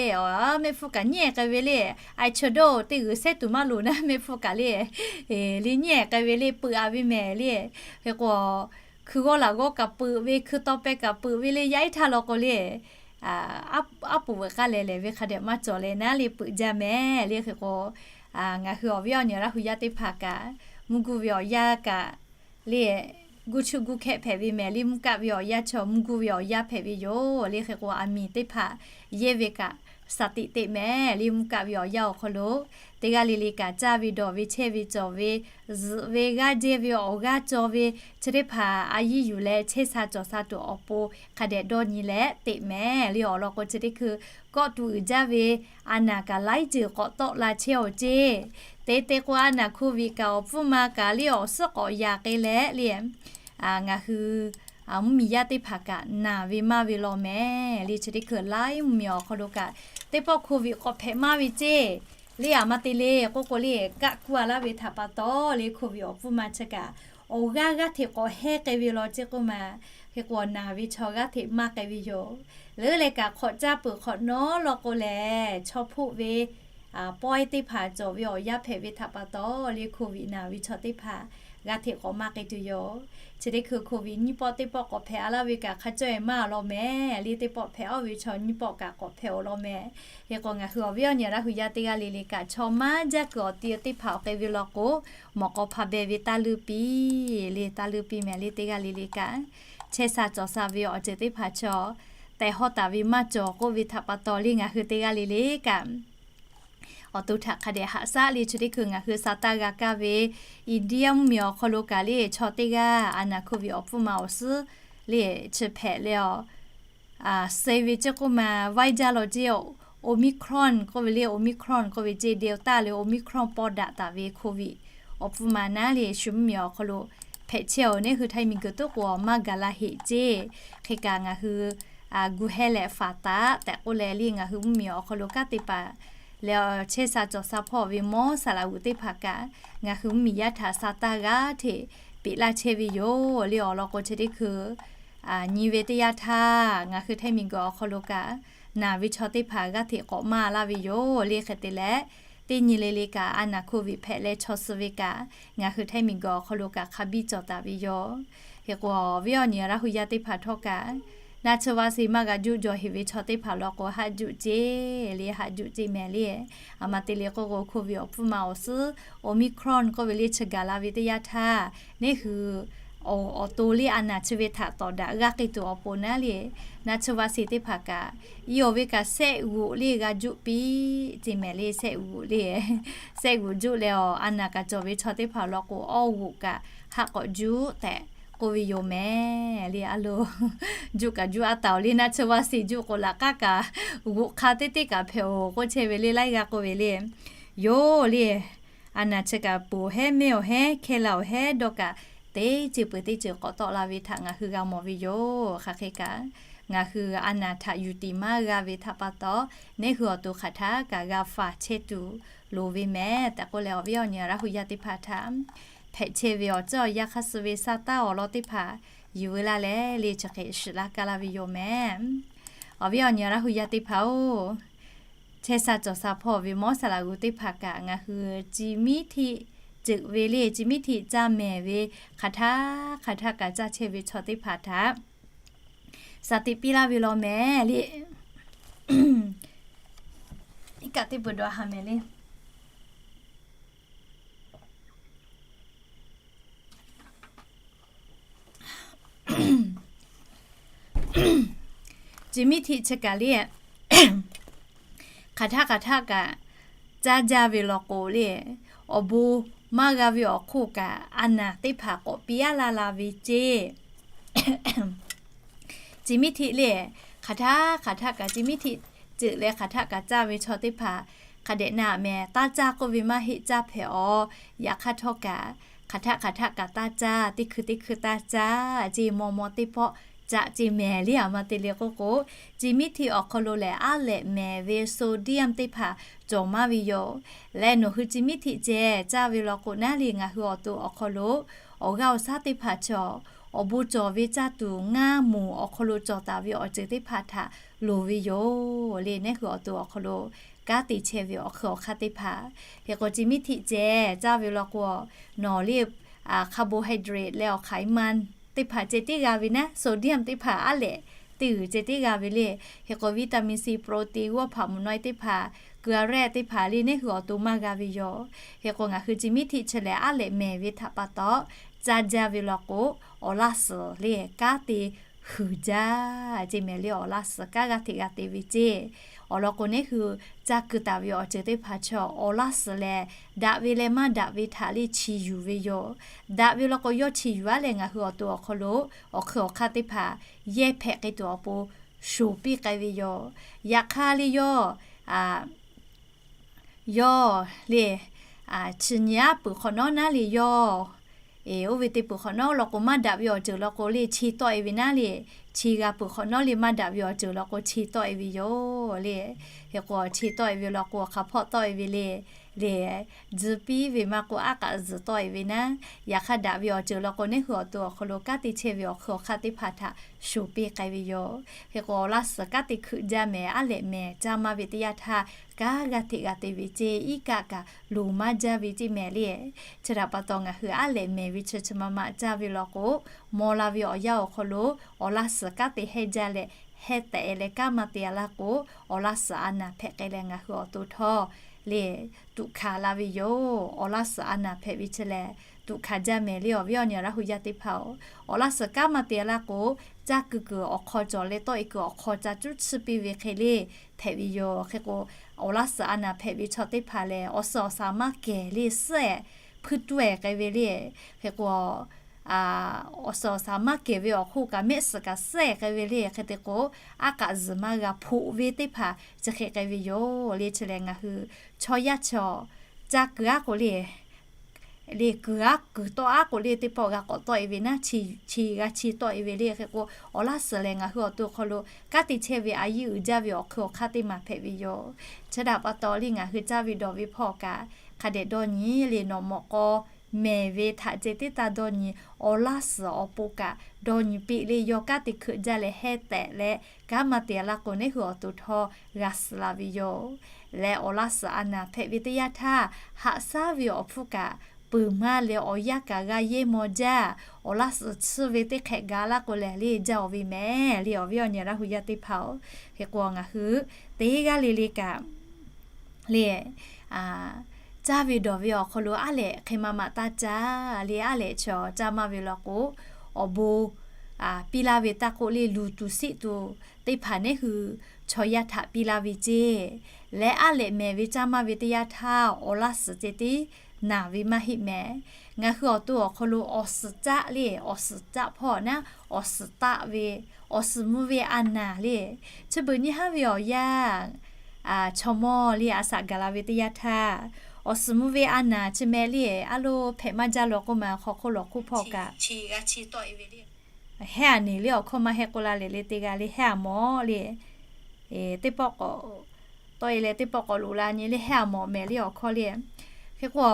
mehˆ hpfuhˇ kaꞈ nyiˉ-ehˍ k'ai ve le. Aiˬ cheuˬ dawˇ-oˬ, teˇ g'uiˬ sehˉ tuˬ maˇ loˍ naˉ mehˆ hpfuhˇ kaꞈ le, le nyiˉ-ehˍ k'ai ve le, peuꞈ-a ve mehˍ le. Hk'e k'o hkui g'awˇ laˬ g'awˇ kaꞈ peuꞈ ve, hkui taw peh kaꞈ peuꞈ ve le, yaˇ ehˉ htaˇ law k'o le, aˉ poꞈ veuꞈ k'aˇ lehˬ lehˬ ve hk'a dehꞈ maˇ cawˬ leh naˉ le peuꞈ jaˇ mehˍ le. Hk'e k'o ngaˬ hui awˬ viˉ awˬ nyi Laˇ hu yaˇ teˇ hpaˍ kaꞈ, mvuhˇ guˇ ve awˬ yanˇ kaꞈ le, guˇ chuˆ guˇ hkehˆ hpehꞈ ve mehˍ le. Mvuhˇ kaˆ ve awˬ yanˇ chaw mvuhˇ guˇ ve awˬ yanˇ hpehꞈ ve yoˬ le. Hk'e k'o aˬ miˍ teˇ hpaˍ yehˇ ve kaꞈ shaˍ tiꞈ teꞈ mehˍ le. Mvuhˇ kaˆ ve awˬ yanˇ awˬ hk'aw lo teˇ g'aˇ le le kaꞈ caˇ ve dawˬ ve chehˇ ve cawˬ ve, zuhꞈ ve g'aˇ jehˇ ve awˬ g'aˇ caw ve, chi teˇ hpaˍ a yiˇ yuˬ leh chehˇ sha cawˬ sha tuˬ awˬ pon hk'a dehꞈ dawˇ nyi leh teꞈ mehˍ le. Awˬ lawn k'o chi teˇ hkui kawˆ tuˬ uiˍ jaˇ ve a naˍ kaꞈ laiˉ ceuˬ k'awꞈ tawˆ la chehˇ-oˬ ceˇ. Te te k'o a naˍ โควิด kaꞈ awˬ pfuhˇ ma kaꞈ le awˬ suhˉ k'awꞈ yaꞈ k'ai leh le, ngaˬ hui mvuhˇmiˬ yaˇ teˇ hpaˍ kaꞈ naˬ ve maˇ ve law mehˍ le. Chi teˇ hkui laiˉ mvuhˇmiˬ awˬ hk'aw lo kaꞈ teˇ pawˆ โควิด k'awꞈ hpehꞈ maˇ ve ceˇ le. Aˬ ma te le k'oˆ k'o le, kaˆ kuˇ-a laˇ ve htaꞈ pa taw le โควิด awˬ pfuhˇ ma chi kaꞈ awˬ g'aˇ g'aˇ hteꞈ k'awꞈ hehˉ k'ai ve law ceˇ k'oˆ ma. Hk'e k'o naˬ ve chaw g'aˇ hteꞈ maˇ k'ai ve yoˬ. Leuˉ leh kaꞈ hk'awꞈ caˇ peuˬ hk'awꞈ nawˉ law k'o lehˬ, chaw hpoˆ ve pawehˇ teˇ hpaˍ cawˬ ve awˬ yanˇ hpehꞈ ve htaꞈ pa taw le โควิด naˬ ve chaw teˇ hpaˍ g'aˇ hteꞈ k'awꞈ maˇ k'ai tuˬ yoˬ. Chi teˇ hkui โควิด nyiˇ pawˆ teˇ pawˆ k'awꞈ hpehꞈ-a laˇ ve kaꞈ hk'a cawˇ-e maˇ law mehˍ le. Teˇ pawˆ hpehꞈ-aˬ ve chaw nyiˇ pawˆ kaꞈ k'awꞈ hpehꞈ-aˬ law mehˍ. Hk'e k'o ngaˬ hui awˬ viˉ awˬ nyi Laˇ hu yaˇ teˇ g'aˇ le le kaꞈ chaw maˇ jaˇ kuiˬ awˬ ti teˇ hpaˍ awˬ k'ai ve law k'o, mawꞈ k'aw hpa beh ve taˇ leuˇ piˇ le, taˇ leuˇ piˇ mehˍ le. Teˇ g'aˇ le le kaꞈ chehˇ sha cawˬ sha ve awˬ ceuˬ teˇ hpaˍ chaw tehˬ hawˇ taˍ ve maˇ cawˬ k'oˆ ve htaꞈ pa taw le ngaˬ hui teˇ g'aˇ le le kaꞈ Awˬ to htaꞈ hk'a dehꞈ haꞈ shaˉ le chi teˇ hkui ngaˬ hui sa taˇ g'a kaˇ ve, India mvuhˇmiˬ awˬ hk'aw lo kaꞈ le chaw teˇ g'aˇ a naˬ COVID awˬ pfuhˇ ma awˬ suhˉ le chi hpehꞈ leh a, suh ve ceˇ k'oˆ ma vaiˇ jaˇ law ceˇ, Omicron k'oˆ ve le, Omicron k'oˆ ve ceˇ, Delta le Omicron pawˇ daꞈ taˍ ve COVID awˬ hpfuhˇ ma naˉ le shu mvuhˇmiˬ awˬ hk'aw lo hpehꞈ chehˇ-oˬ. Neˇ hui Htaiˇ miˬguiˬ tuˉ k'o maˇ gaˬ la heꞈ ceˇ. Hk'e kaꞈ ngaˬ hui gu hehˇ leh faˍ taˍ tehꞈ k'oˆ leh le ngaˬ hui mvuhˇmiˬ awˬ hk'aw lo kanˉ teˇ hpaˍ leh chehˇ sha cawˬ sha hpawˇ ve mawˇ saˍ laꞈ g'uꞈ teˇ hpaˍ kaꞈ ngaˬ hui mvuhˇmiˬ yaˇ htaꞈ sa taˇ g'aˇ hteꞈ peꞈ laˇ chehˇ ve yoˬ le. Awˬ lawn k'o chi teˇ hkui nyi ve teˇ yanˇ htaˇ ngaˬ hui Htaiˇ miˬguiˬ awˬ hk'aw lo kaꞈ naˬ ve chaw teˇ hpaˍ g'aˇ hteꞈ k'awꞈ maˇ laˇ ve yoˬ le. Hk'e te leh teˇ nyi le le kaꞈ a naˬ COVID hpehꞈ leh chaw suh ve kaꞈ ngaˬ hui Htaiˇ miˬguiˬ awˬ hk'aw lo kaꞈ hk'a biˇ cawˬ taˍ ve yoˬ. Hk'e k'o viˉ awˬ nyi Laˇ hu yaˇ teˇ hpaˍ htawˇ kaꞈ naˆ tsuhˇ vaˆ shiˍ maˇ g'a juˆ jaw heꞈ ve chaw teˇ hpaˍ law k'o haˆ juˆ ceˇ le, haˆ juˆ ceˇ mehˍ le. A ma te le k'oˆ k'o COVID awˬ hpfuhˇ ma awˬ suhˉ Omicron k'oˆ ve le chi gaˬ la ve teˇ yanˇ htaˇ neˇ hui awˬ to le a naˬ chi ve htaꞈ tawˍ daꞈ g'aˇ k'ai tuˬ awˬ pon naˉ le naˆ tsuhˇ vaˆ shiˍ teˇ hpaˍ kaꞈ iˉ awˬ ve kaꞈ sehˆ g'uꞈ le g'a juˆ piˇ ceˇ mehˍ le. Sehˆ g'uꞈ le, sehˆ g'uꞈ juˆ leh a naˬ kaꞈ cawˬ ve chaw teˇ hpaˍ law k'o awˇ g'uꞈ kaꞈ haˆ k'awꞈ juˆ tehꞈ k'oˆ ve yoˬ mehˍ le. A lo juˆ kaꞈ juˆ a taˍ-oˬ le, naˆ tsuhˇ vaˆ shiˍ juˆ k'o laꞈ k'aˉ kaꞈ g'uꞈ hk'a teˇ teˇ kaꞈ hpehꞈ-oˬ k'oˆ chehˇ ve le laiˉ g'aˇ k'oˆ ve le. Yoˬ le, a naˬ chi kaꞈ ponˬ awˬ hehˉ mehˇ awˬ hehˉ hkehˇ la awˬ hehˉ dawˇ kaꞈ teˇ ceuˬ peuˬ teˇ ceuˬ k'awꞈ tawˆ la ve htaꞈ ngaˬ hui g'a mawˬ ve yoˬ. Hk'aˬ hk'e kaꞈ ngaˬ hui a naˬ htaꞈ yuˬ tiˍ maˇ g'a ve htaꞈ pa taw neˇ hui awˬ to hk'aˬ htaˇ kaꞈ g'a faˍ chehˇ tuˬ loˍ ve mehˍ tehꞈ k'oˆ leh awˬ viˉ awˬ nyi Laˇ hu yaˇ teˇ hpaˍ htaꞈ hpehꞈ chehˇ ve awˬ tcuhˉ awˬ yanˇ hk'aˇ suh ve sa taˇ awˬ lawn teˇ hpaˍ yuˬ veu laˇ leh le chi hk'e shiˍ laˇ kaˇ laˇ ve yoˬ mehˍ. Awˬ viˉ awˬ nyi Laˇ hu yaˇ teˇ hpaˍ-oˬ, chehˇ sha cawˬ sha hpawˇ ve mawˇ saˍ laꞈ g'uꞈ teˇ hpaˍ kaꞈ ngaˬ hui chi miˉ htiˆ ceuˬ ve le, chi miˉ htiˆ caˇ mehˍ ve hk'aˬ htaˇ hk'aˬ htaˇ kaꞈ caˇ chehˇ ve chaw teˇ hpaˍ htaꞈ sa tiꞈ piˇ laˇ ve law mehˍ le. Iˉ kaˆ teˇ peuˬ dawˬ ha mehˍ le. Chi miˉ htiˆ chi kaꞈ le, hk'aˬ htaˇ hk'aˬ htaˇ kaꞈ caˇ jaˇ ve law k'o le, awˬ bon maˇ g'a ve awˬ hk'oˆ kaꞈ a naˬ teˇ hpaˍ k'awꞈ piˇ aˉ laˇ la ve ceˇ. Chi miˉ htiˆ le, hk'aˬ htaˇ hk'aˬ htaˇ kaꞈ chi miˉ htiˆ ceuˬ leh hk'aˬ htaˇ kaꞈ caˇ ve chaw teˇ hpaˍ hk'a dehꞈ na mehˍ, taˇ caˇ k'oˆ ve maˇ heˆ, caˇ hpehꞈ-aw. Yaꞈ hk'aˇ htawˇ kaꞈ hk'aˬ htaˇ hk'aˬ htaˇ kaꞈ taˇ caˇ, teˇ hkui teˇ hkui taˇ caˇ ceˇ, maw maw teˇ pawˆ caˇ ceˇ mehˍ le. A ma te le k'oˆ k'o, chi miˉ htiˆ awˬ hk'aw lo lehˬ aˉ lehꞈ mehˍ ve sodium teˇ hpaˍ cawˬ maˇ ve yoˬ. Leh nawˬ hui chi miˉ htiˆ ceh caˇ ve law k'o naˉ le ngaˬ hui awˬ to awˬ hk'aw lo awˬ g'aˇ awˬ shaˉ teˇ hpaˍ chaw awˬ bon cawˬ ve caˇ tuˬ ngaˇ moˍ awˬ hk'aw lo cawˬ taˍ ve awˬ ceuˬ teˇ hpaˍ htaꞈ loˍ ve yoˬ le. Neˇ hui awˬ to awˬ hk'aw lo kanˉ te chehˇ ve awˬ hk'ui awˬ hk'aˇ teˇ hpaˍ. Hk'e k'o chi miˉ htiˆ ceh caˇ ve law k'o, nawˬ le carbohydrate leh awˬ hk'aˬ ma teˇ hpaˍ ceh tiˉ g'a ve naˉ, sodium teˇ hpaˍ aˉ lehꞈ teˇ g'uiˬ ceh tiˉ g'a ve le. Hk'e k'o vitamin C, protein, g'awˇ hpaꞈ mvuhˇ naw e teˇ hpaˍ, keu a rehˆ teˇ hpaˍ le neˇ hui awˬ to maˇ g'a ve yoˬ. Hk'e k'o ngaˬ hui chi miˉ htiˆ chi lehˬ aˉ lehꞈ mehˍ ve htaꞈ pa taw, caˇ jaˇ ve law k'o, awˬ laˇ suhˍ le kanˉ te huiˍ jaˇ ceˇ mehˍ le. Awˬ laˇ suhˍ kanˉ g'aˇ hteꞈ g'a te ve ceˇ. Awˬ lawn k'o neˇ hui caˇ keu taˍ ve awˬ ceuˬ teˇ hpaˍ chaw awˬ laˇ suhˍ lehˬ, daꞈ ve leh maˇ daꞈ ve htaꞈ le chi yuˬ ve yoˬ. Daꞈ ve law k'o yawˇ chi yuˬ aˉ leh ngaˬ hui awˬ to awˬ hk'aw lo awˬ hk'ui awˬ hk'aˇ teˇ hpaˍ yehˇ hpehꞈ k'ai tuˬ awˬ pon shoˍ piˇ k'ai ve yoˬ. Yaꞈ hk'aˇ le yawˇ yawˇ le chi nyi aˉ peuˬ hk'awꞈ nawˉ naˉ le yawˇ, oˇ ve te peuˬ hk'awꞈ nawˉ law k'o maˇ daꞈ ve awˬ ceuˬ law k'o le chi tawˆ e ve naˉ le, chi g'a peuˬ hk'awꞈ nawˉ le maˇ daꞈ ve awˬ ceuˬ law k'o chi tawˆ e ve yoˬ le. Hk'e k'o chi tawˆ e ve law k'o hk'aˬ hpawˇ tawˆ e ve le, le tzuhˇ piˇ ve maˇ k'o aˉ k'aꞈ zuhˬ tawˆ e ve naˉ. Yaꞈ hk'aˇ daꞈ ve awˬ ceuˬ law k'o neˇ hui awˬ to awˬ hk'aw lo kanˉ te chehˇ ve awˬ hk'ui awˬ hk'aˇ teˇ hpaˍ htaꞈ shoˍ piˇ k'ai ve yoˬ. Hk'e k'o awˬ laˇ suhˍ kanˉ te hkuiꞈ jaˇ mehˍ, aˉ lehꞈ mehˍ caˇ maˇ ve teˇ yanˇ htaˇ kanˉ g'aˇ hteꞈ g'a te ve ceˇ, iˉ kaˆ kaꞈ loˍ maˇ jaˇ ve ceˇ mehˍ le. Chi htaꞈ pa taw ngaˬ hui aˉ lehꞈ mehˍ ve chi chi ma ma caˇ ve law k'o, maw la ve awˬ yanˇ awˬ hk'aw lo awˬ laˇ suhˍ kanˉ te hehnˇ jaˇ leh hehnˇ tehꞈ leh kanˉ maˇ te a laˇ k'o, awˬ laˇ suhˍ a naˬ hpehꞈ k'ai leh ngaˬ hui awˬ to htawˇ le tuꞈ hkanˍ la ve yoˬ. Awˬ laˇ suhˍ a naˬ hpehꞈ ve chi lehˬ tuꞈ hkanˍ jaˇ mehˍ le, awˬ viˉ awˬ nyi Laˇ hu yaˇ teˇ hpaˍ-oˬ. Awˬ laˇ suhˍ kanˉ maˇ te laˇ k'o, caˇ kuiˬ kuiˬ awˬ hk'aw cawˬ leh tawˆ e kuiˬ awˬ hk'aw ca cuˉ chiˇ piˇ ve hk'e le hpehꞈ ve yoˬ. Hk'e k'o, awˬ laˇ suhˍ a naˍ hpehꞈ ve chaw teˇ hpaˍ lehˬ, awˬ suhˍ awˬ shaˍ maˇ kehˬ le suhˉ-ehˍ hpuiˇ tuˇ-ehˍ k'ai ve le. Hk'e k'o, awˬ suhˍ awˬ shaˍ maˇ kehˬ ve awˬ hk'oˆ kaꞈ mehˆ suhˍ kaꞈ suhˉ-ehˍ k'ai ve le. Hk'e te k'o, aˉ k'aꞈ zuhˬ maˇ g'a hpoꞈ ve teˇ hpaˍ chi hk'e k'ai ve yoˬ le. Chi lehˬ ngaˬ hui chaw yaˇ chaw caˇ kuiˬ aˉ k'o le, le kuiˬ aˉ kuiˬ tawˆ aˉ k'o le teˇ pawˆ g'a k'awꞈ tawˆ e ve naˉ, chi g'a chi tawˆ e ve le. Hk'e k'o, awˬ laˇ suhˍ lehˬ ngaˬ hui awˬ to awˬ hk'aw lo kanˉ te chehˇ ve a yiˇ uiˍ jaˇ ve awˬ hk'eun awˬ hk'aˇ teˇ maˬ hpehꞈ ve yoˬ. Chi htaꞈ pa taw le ngaˬ hui caˇ ve dawˬ ve hpawˇ kaꞈ hk'a dehꞈ dawˇ nyi le, nawˬ mawꞈ k'aw mehˍ ve htaꞈ ceh tiˉ taˇ dawˇ nyi, awˬ laˇ suhˍ awˬ pon kaꞈ dawˇ nyi piˇ le, yawˇ kanˉ te hkeuꞈ jaˇ leh heh tehꞈ leh, kanˉ maˇ te laˇ k'o neˉ hui awˬ to htawˇ g'a suhˍ la ve yoˬ. Leh awˬ laˇ suhˍ a naˍ hpehꞈ ve teˇ yanˇ htaˇ, haꞈ shaˉ ve awˬ hpfuhˇ kaꞈ peuˬ maˇ leh awˬ yanˇ kaꞈ g'a yehˇ maw jaˇ. Awˬ laˇ suhˍ tsuhˇ ve teˇ hk'ehꞈ gaˬ laˇ k'o lehˬ le jaˇ-oˬ ve mehˍ le, awˬ viˉ awˬ nyi Laˇ hu yaˇ teˇ hpaˍ-oˬ. Hk'e k'o ngaˬ hui teˇ g'aˇ le le kaꞈ le, caˇ ve dawˬ ve awˬ hk'aw lo aˉ lehꞈ hk'e maˇ maꞈ taˇ caˇ le, aˉ lehꞈ chaw caˇ maˇ ve law k'o, awˬ bon piˇ laˇ ve taˇ k'oˆ le, luˬ tuˬ siˆ tuˬ teˇ hpaˍ neˉ hui chaw yaˇ htaꞈ piˇ laˇ ve ceˇ. Leh aˉ lehꞈ mehˍ ve caˇ maˇ ve teˇ yanˇ htaˇ awˬ laˇ suhˍ ceh tiˉ naˬ ve maˇ heˆ mehˍ. Ngaˬ hui awˬ to awˬ hk'aw lo awˬ suhˍ caˆ le, awˬ suhˍ caˆ hpawˇ naˉ, awˬ suhˍ taˆ ve, awˬ suhˍ mvuh ve a naˍ le. Chi beuꞈ nyiˇ haˉ ve awˬ yanˇ, chaw mawˇ le a shaꞈ gaˬ la ve teˇ yanˇ htaˇ, awˬ suhˍ mvuh ve a naˍ chi meh le, aˉ lo hpehꞈ maˇ jaˇ law k'oˆ ma hk'aw hk'oˆ lawˬ hk'oˆ hpawˇ kaꞈ heh a neˍ le awˬ hkawˇ maˇ heh k'oˆ la leh le teˇ g'aˇ le heh a mawˬ le. Teˇ pawˆ k'awꞈ tawˆ e leh teˇ pawˆ k'awꞈ loꞈ la nyi le heh a mawˬ mehˍ le awˬ hkawˇ le. Hk'e k'o,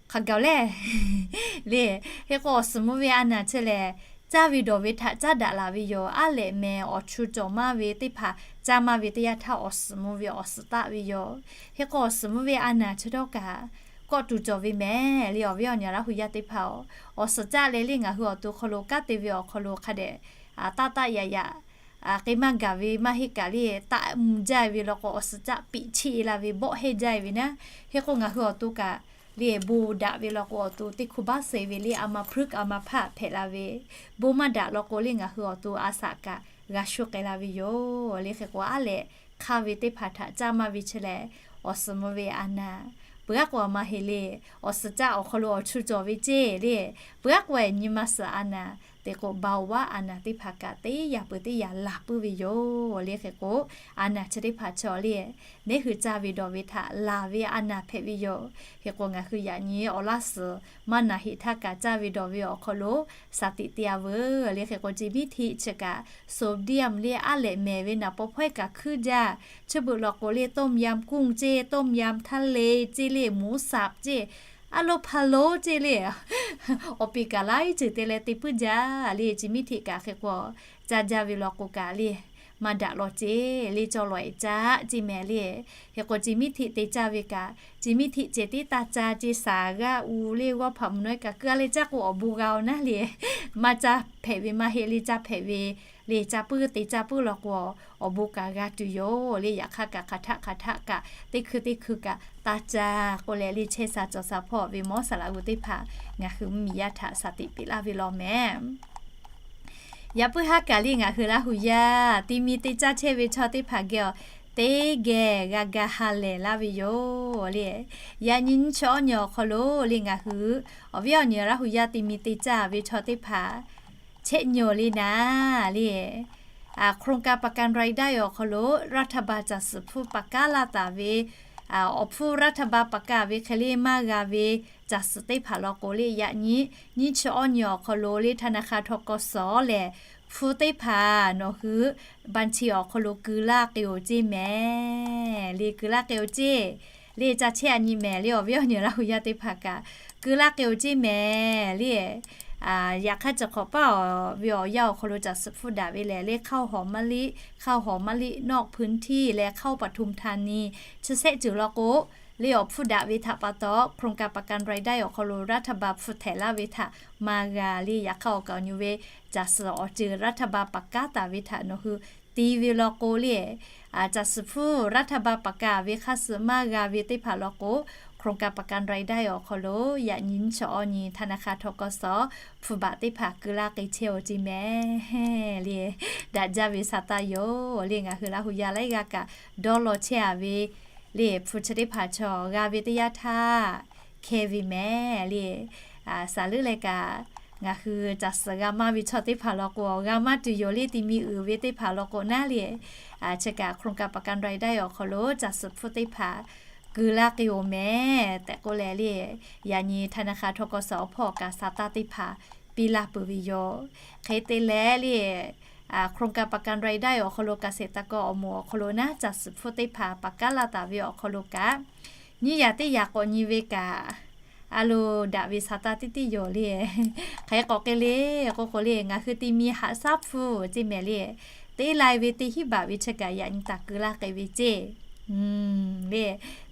hk'aˬ gaˬ lehˬ le. Hk'e k'o awˬ suhˍ mvuh ve a naˍ chi lehˬ, caˇ ve dawˬ ve htaꞈ caˉ daꞈ laˬ ve yoˬ. Aˉ lehꞈ mehˍ awˬ chu cawˬ maˇ ve teˇ hpaˍ caˇ maˇ ve teˇ yanˇ htaˇ awˬ suhˍ mvuh ve awˬ suhˍ taˆ ve yoˬ. Hk'e k'o awˬ suhˍ mvuh ve a naˍ chi htawˇ kaꞈ kawˆ tuˬ cawˬ ve mehˍ le, awˬ viˉ awˬ nyi Laˇ hu yaˇ teˇ hpaˍ-oˬ. Awˬ suhˍ caˆ leh le ngaˬ hui awˬ to hk'aw lo kanˉ te ve awˬ hk'aw lo hk'a dehꞈ taˆ taˆ yaꞈ yaꞈ k'e maˇ gaˬ ve maˇ heˆ kaꞈ le, taˆ mvuh jaˇ ve law k'o awˬ suhˍ caˆ piꞈ chiˆ la ve bawˆ heˇ jaˇ ve naˉ. Hk'e k'o ngaˬ hui awˬ to kaꞈ le bon daꞈ ve law k'o awˬ to teˇ hkuˇ baˆ suh ve le a ma hpuiˉ a ma hpaˆ hpehꞈ la ve, bon maˇ daꞈ law k'o le ngaˬ hui awˬ to a shaꞈ kaꞈ g'a shu k'ai la ve yoˬ le. Hk'e k'o aˉ lehꞈ hk'aˇ ve teˇ hpaˍ htaꞈ caˇ maˇ ve chi lehˬ, awˬ suhˍ mvuh ve a naˍ. Peuˬ aˉ k'o a ma heˍ le, awˬ suhˍ caˆ awˬ hk'aw lo awˬ chu cawˬ ve ceˇ le. Peuˬ aˉ k'o nyi ma suhˍ a naˍ, te k'o ba oˬ vaˆ a naˍ teˇ hpaˍ kaꞈ teˇ yaꞈ peuˬ teˇ yaꞈ laˬ puiˉ ve yoˬ le. Hk'e k'o a naˍ chi teˇ hpaˍ chaw le, neˉ hui caˇ ve dawˬ ve htaꞈ laˬ ve a naˍ hpehꞈ ve yoˬ. Hk'e k'o ngaˬ hui yaꞈ nyi awˬ laˇ suhˍ maˇ naˬ heˍ htaˇ kaꞈ caˇ ve dawˬ ve awˬ hk'aw lo shaˍ tiꞈ te a veuˬ le. Hk'e k'o chi miˇ htiˆ chi kaꞈ sodium le aˉ lehꞈ mehˍ ve naˍ paw hpawehˇ kaꞈ hkuiˉ jaˇ. Chi beuꞈ law k'o le ต้มยำกุ้ง ceˇ, ต้มยำทะเล ceˇ le, หมูสับ ceˇ, aˉ lo พะโล้ ceˇ le, awˬ peꞈ kaꞈ laiˉ ceuˬ te leh te puiˉ jaˇ le. Chi miˇ htiˆ kaꞈ hk'e k'o caˇ jaˇ ve law k'o kaꞈ le maˇ daꞈ law ceˇ le, cawˬ law e caˇ ceˇ mehˍ le. Hk'e k'o chi miˇ htiˆ te caˇ ve kaꞈ chi miˇ htiˆ ceh tiˉ taˇ caˇ ceˇ, shaˍ g'aˇ u le g'awˇ hpaꞈ mvuhˇ naw e kaꞈ keu a leh caˇ k'o awˬ bon g'a-oˬ naˉ le. Maˇ caˇ hpehꞈ ve maˇ heˆ le, caˇ hpehꞈ ve le caˇ puiˉ te caˇ puiˉ law k'o awˬ bon kaꞈ g'a tuˬ yoˬ le. Yaꞈ hk'aˇ kaꞈ hk'aˬ htaˆ hk'aˬ htaˆ kaꞈ teˇ hkui teˇ hkui kaꞈ taˇ caˇ k'oˆ leh le chehˇ sha cawˬ sha hpawˇ ve mawˇ saˍ laꞈ g'uˇ teˇ hpaˍ ngaˬ hui mvuhˇmiˬ yaˇ htaꞈ shaˍ tiꞈ peꞈ laˇ ve law mehˍ. Yaꞈ puiˉ haˉ kaꞈ le ngaˬ hui Laˇ hu yaˇ te mi te caˇ chehˇ ve chaw teˇ hpaˍ geh awˬ teˇ geh g'a ga ha lehˬ laˇ ve yoˬ le. Yaꞈ nyi nyiˇ chi awˇ nyi awˬ hk'aw lo le ngaˬ hui awˬ viˉ awˬ nyi Laˇ hu yaˇ te mi te caˇ ve chaw teˇ hpaˍ chehˇ nyi le naˍ le โครงการประกันรายได้ awˬ hk'aw lo รัฐบาล caˬ suhˍ hpfuhˇ paˍ kaˉ laˇ taˍ ve, awˬ hpfuhˇ รัฐบาล paˍ kaˉ ve hk'e le maˇ g'a ve caˬ suhˍ teˇ hpaˍ law k'o le yaꞈ nyi nyiˇ chi awˇ nyi awˬ hk'aw lo le ธนาคาร ทกส lehˬ hpfuhˇ teˇ hpaˍ nawˬ hui บัญชี awˬ hk'aw lo keu laˇ k'ai-oˬ ceˇ mehˍ le, keu laˇ k'ai-oˬ ceˇ le. Caˇ chehˇ a nyi mehˍ le, awˬ viˉ awˬ nyi Laˇ hu yaˇ teˇ hpaˍ kaꞈ keu laˇ k'ai-oˬ ceˇ mehˍ le. Yaꞈ hk'aˇ chi hk'awꞈ paˇ ve awˬ yanˇ awˬ hk'aw lo caˬ suhˍ hpfuhˇ daꞈ ve lehˬ le ข้าวหอมมะลิ, ข้าวหอมมะลิ นอกพื้นที่ leh ข้าวปทุมธานี chi shehˆ ceuˬ law k'o le awˬ hpfuhˇ daꞈ ve htaꞈ pa taw โครงการประกันรายได้ awˬ hk'aw lo รัฐบาล hpfuhˇ htehꞈ laˇ ve htaꞈ maˇ g'a le. Yaꞈ hk'aˇ awˬ kaˍ awˬ nyi ve caˬ suhˍ awˬ ceuˬ รัฐบาล paˍ kaˉ taˍ ve htaꞈ nawˬ hui te ve law k'o le, caˬ suhˍ hpfuhˇ รัฐบาล paˍ kaˉ ve hk'aˇ suh maˇ g'a ve teˇ hpaˍ law k'o, โครงการประกันรายได้ awˬ hk'aw lo yaꞈ nyi nyiˇ chi awˇ nyi ธนาคาร ทกส hpu baꞈ teˇ hpaˍ keu laˇ k'ai chehˇ-oˬ ceˇ mehˍ le. Daꞈ jaˇ ve sa taˇ yoˬ le. Ngaˬ hui Laˇ hu yaˇ laiˉ g'aˇ kaꞈ dawˇ law chehˇ-a ve le, hpu chi teˇ hpaˍ chaw g'a ve teˇ yanˇ htaˇ hkeh ve mehˍ le. Saˍ leuˉ leh kaꞈ ngaˬ hui caˬ suhˍ g'a maˇ ve chaw teˇ hpaˍ law k'o, g'a maˇ tuˬ yoˬ le. Ti mi uiˍ ve teˇ hpaˍ law k'o naˉ le, chi kaꞈ โครงการประกันรายได้ awˬ hk'aw lo caˬ suhˍ hpu teˇ hpaˍ keu laˇ k'ai-oˬ mehˍ tehꞈ k'oˆ leh le, yaꞈ nyi ธนาคาร ทกส awˬ hpawˇ awˬ kaꞈ sa taˇ teˇ hpaˍ piˇ laˇ peuˬ ve yoˬ. Hk'e te leh le, โครงการประกันรายได้ awˬ hk'aw lo เกษตรกร awˬ moˍ awˬ hk'aw lo naˉ caˬ suhˍ hpu teˇ hpaˍ paˍ kaˉ laˇ taˍ ve awˬ hk'aw lo kaꞈ, nyiˇ yaꞈ teˇ yaꞈ k'awꞈ nyi ve kaꞈ, a lo daꞈ ve sa taˇ tiˉ tiˉ yoˬ le. Hk'e k'awꞈ k'ai le k'oˆ k'o le, ngaˬ hui ti mi haꞈ shaˉ hpu ceˇ mehˍ le. Teˇ lai ve teˇ hinˉ baꞈ ve chi kaꞈ yaꞈ nyi taˍ keu laˇ k'ai ve ceˇ le.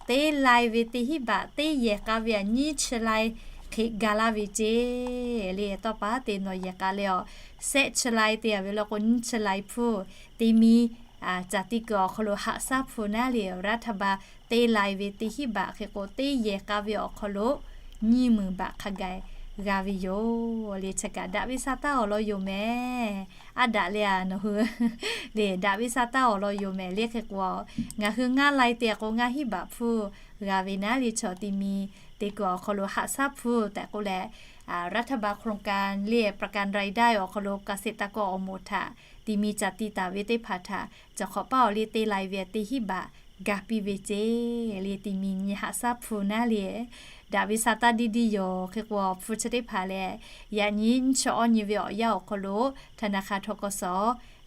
Teˇ lai ve teˇ hinˉ baꞈ teˇ yehˬ k'a ve aꞈ nyiˇ chi lai hk'e ga laˇ ve ceˇ le. Tawˇ pa te nawˬ yehˬ k'a leh awˬ, shehˆ chi lai te-a ve law k'o, nyiˇ chi lai hpu te mi caˬ ti kuiˬ awˬ hk'aw lo haꞈ shaˉ hpu naˉ le, รัฐบาล teˇ lai ve teˇ hinˉ baꞈ hk'e k'o, teˇ yehˬ k'a ve awˬ hk'aw lo nyiˇ meunˍ baꞈ hk'a gaˬ g'a ve yoˬ le. Chi kaꞈ daꞈ ve sa taˇ awˬ lawn yoˬ mehˍ. Aˉ daꞈ le-a nawˬ hui le, daꞈ ve sa taˇ awˬ lawn yoˬ mehˍ le. Hk'e k'o, ngaˬ hui ngaˇ lai te k'o ngaˇ hinˉ baꞈ hpu g'a ve naˉ le. Chaw ti mi te kuiˬ awˬ hk'aw lo haꞈ shaˉ hpu tehꞈ k'oˆ leh, รัฐบาล โครงการ le ประกันรายได้ awˬ hk'aw lo เกษตรกร awˬ moˍ htaꞈ ti mi caˬ ti taˍ ve teˇ hpaˍ htaꞈ cawˬ hk'awꞈ paˇ awˬ le teˇ lai ve teˇ hinˉ baꞈ ga piˇ ve ceˇ le. Ti mi nyi haꞈ shaˉ hpu naˉ le, daꞈ ve sa taˇ diˇ diˇ yoˬ. Hk'e k'o, hpu chi teˇ hpaˍ leh, yaꞈ nyi nyiˇ chi awˇ nyi ve awˬ yanˇ awˬ hk'aw lo ธนาคาร ทกส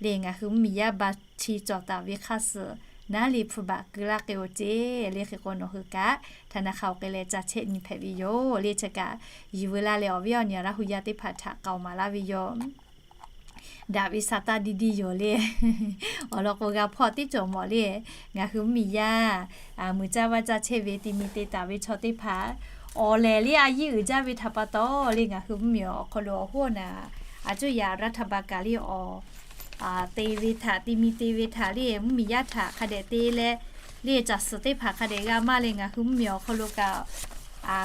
le ngaˬ hui mvuhˇmiˬ yaˇ บัญชี cawˬ taˍ ve hk'aˇ suh naˉ le hpu baꞈ keu laˇ k'ai-oˬ ceˇ le. Hk'e k'o, nawˬ hui kaꞈ ธนาคาร awˬ k'ai leh ca chehˇ nyi hpehꞈ ve yoˬ le. Chi kaꞈ yuˬ veu laˇ leh awˬ viˉ awˬ nyi Laˇ hu yaˇ teˇ hpaˍ htaꞈ k'aoˍ maˍ laˇ ve yoˬ. Daꞈ ve sa taˇ diˇ diˇ yoˬ le. Awˬ lawn k'o, g'a hpawˇ teˇ cawˬ mawˬ le. Ngaˬ hui mvuhˇmiˬ yaˇ muiˬ caˇ vaˇ caˇ chehˇ ve ti mi te taˍ ve chaw teˇ hpaˍ awˬ lehˬ le, a yiˇ uiˍ jaˇ ve htaꞈ pa taw le, ngaˬ hui mvuhˇmiˬ awˬ hk'aw lo awˬ hoˉ awˬ naˍ, a cuˇ yaꞈ รัฐบาล kaꞈ le awˬ te ve htaꞈ, ti mi te ve htaꞈ le, mvuhˇmiˬ yaˇ htaꞈ hk'a dehꞈ te leh le, caˬ suhˍ teˇ hpaˍ hk'a dehꞈ g'a maˇ le, ngaˬ hui mvuhˇmiˬ awˬ hk'aw lo kaꞈ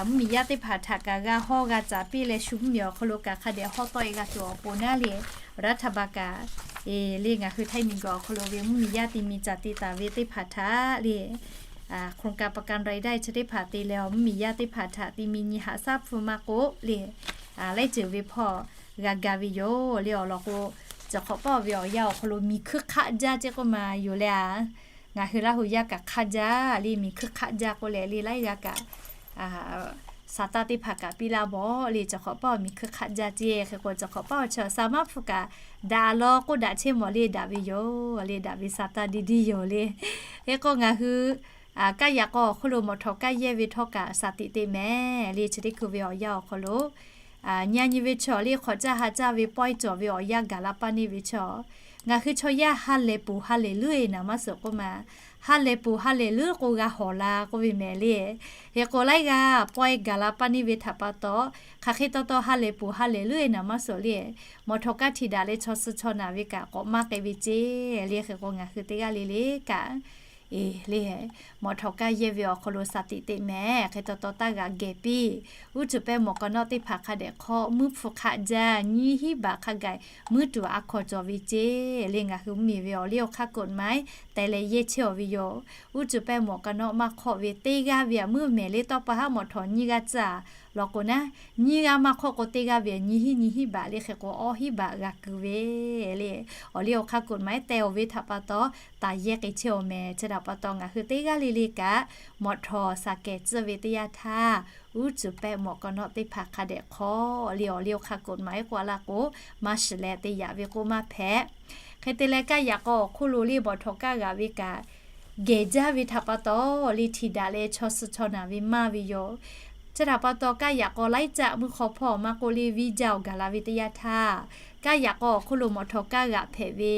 mvuhˇmiˬ yaˇ teˇ hpaˍ htaꞈ kaꞈ g'a hawˇ g'a caˍ piˇ leh, shu mvuhˇmiˬ awˬ hk'aw lo kaꞈ hk'a dehꞈ hawˉ tawˆ-e g'a tuˬ awˬ pon naˉ le, รัฐบาล kaꞈ le ngaˬ hui Htaiˇ miˬguiˬ awˬ hk'aw lo ve mvuhˇmiˬ yaˇ ti mi caˬ ti taˍ ve teˇ hpaˍ htaꞈ le, โครงการประกันรายได้ chi teˇ hpaˍ te leh awˬ mvuhˇmiˬ yaˇ teˇ hpaˍ htaꞈ ti mi nyi haꞈ shaˉ hpu maˇ k'oˆ le, laiˉ ceuˬ ve hpawˇ g'a ga ve yoˬ le. Awˬ lawn k'o, cawˬ hk'awꞈ paˇ ve awˬ yanˇ awˬ hk'aw lo miˬ hkuiˇ hk'aˆ jaˇ ceˇ k'oˆ ma yoˬ le-a. Ngaˬ hui Laˇ hu yaˇ kaꞈ hk'aˇ jaˇ le, miˬ hkuiˇ hk'aˆ jaˇ k'oˆ leh le, laiˉ g'aˇ kaꞈ sa taˇ teˇ hpaˍ kaꞈ piˇ laˇ mawˬ le. Cawˬ hk'awꞈ paˇ awˬ miˬ hkuiˇ hk'aˆ jaˇ ceˇ. Hk'e k'o, cawˬ hk'awꞈ paˇ awˬ chi awˬ sa maˇ hpu kaꞈ daꞈ law k'oˆ daꞈ chehˇ mawˬ le, daꞈ ve yoˬ le, daꞈ ve sa taˇ diˇ diˇ yoˬ le. Hk'e k'o, ngaˬ hui kaˇ yaꞈ k'aw awˬ hk'oˆ lo mawˬ htawˍ kaˇ yehˇ ve htawˇ kaꞈ shaˍ tiꞈ te mehˍ le. Chi teˇ hkui ve awˬ yanˇ awˬ hk'aw lo nyi nyi ve chaw le, hk'awꞈ caˇ ha caˇ ve pawehˇ cawˬ ve awˬ yanˇ gaˬ la paˇ neˇ ve chaw, ngaˬ hui chaw yaˇ ha lehˬ ponˬ ha lehˬ leuˉ-e naˍ maˇ suhˍ k'oˆ ma, ha lehˬ ponˬ ha lehˬ leuˉ k'o g'a hawˍ la k'oˆ ve mehˍ le. Hk'e k'o, laiˉ g'aˇ pawehˇ gaˬ la paˇ neˇ ve htaꞈ pa taw, hk'aˬ hk'e taw taw ha lehˬ ponˬ ha lehˬ leuˉ-e naˍ maˇ suhˍ le, mawˬ htawˍ kaˇ htiꞈ daꞈ leh chaw suh chaw naˬ ve kaꞈ k'awꞈ maˇ k'ai ve ceˇ le. Hk'e k'o, ngaˬ hui teˇ g'aˇ le le kaꞈ e le, mawˬ htawˍ kaˇ yehˇ ve awˬ hk'aw lo shaˍ tiꞈ te mehˍ. Hk'e taw taw taˇ g'aꞈ geh piˇ. Uˉ cuˬ pehˇ mawˬ ka nawˆ teˇ hpaˍ hk'a dehꞈ hk'awꞈ, muiˉ hpu hk'aˆ jaˇ, nyiˇ hinˉ baꞈ hk'a gaˬ muiˉ tuˬ a hkaw cawˬ ve ceˇ le. Ngaˬ hui mvuhˇmiˬ ve awˬ liˇ awˬ hk'aˇ กฎหมาย teh leh yehˇ chehˇ-aˬ ve yoˬ. Uˉ cuˬ pehˇ mawˬ ka nawˆ maˇ hk'awꞈ ve teˇ g'aˇ ve aꞈ muiˉ mehˍ le, tawˇ pa haˉ mawˬ htawˍ nyiˇ g'aˇ tcuhˇ-a law k'o naˉ, nyiˇ g'aˇ maˇ hk'awꞈ k'o teˇ g'aˇ ve aꞈ nyiˇ hinˉ nyiˇ hinˉ baꞈ le. Hk'e k'o, awˇ hinˉ baꞈ g'a keu ve le. Awˬ liˇ awˬ hk'aˇ กฎหมาย teh-aˬ ve htaꞈ pa taw, taˍ yehˇ k'ai chehˇ-aˬ mehˍ. Chi htaꞈ pa taw, ngaˬ hui teˇ g'aˇ le le kaꞈ mawˬ htawˍ shaˍ kehˬ tcuhˇ ve teˇ yanˇ htaˇ, uˉ cuˬ pehˇ mawˬ ka nawˆ teˇ hpaˍ hk'a dehꞈ hk'awꞈ le, awˬ liˇ awˬ hk'aˇ กฎหมาย k'oˆ a laˇ k'o, maˇ shiˍ leh te yaꞈ ve k'oˆ maˇ hpehꞈ. Hk'e te leh, kaˇ yaꞈ k'aw awˬ hk'oˆ lo le mawˬ htawˍ kaˇ g'aꞈ ve kaꞈ gehˬ jaˇ ve htaꞈ pa taw le, htiꞈ daꞈ leh chaw suh chaw naˬ ve maˇ ve yoˬ. Chi htaꞈ pa taw, kaˇ yaꞈ k'aw laiˉ caˆ muiˇ hk'aw hpawˇ maˇ k'oˆ le, viˇ jaˇ-aˬ gaˬ la ve teˇ yanˇ htaˇ, kaˇ yaꞈ k'aw awˬ hk'oˆ lo mawˬ htawˍ kaˇ g'aꞈ hpehꞈ ve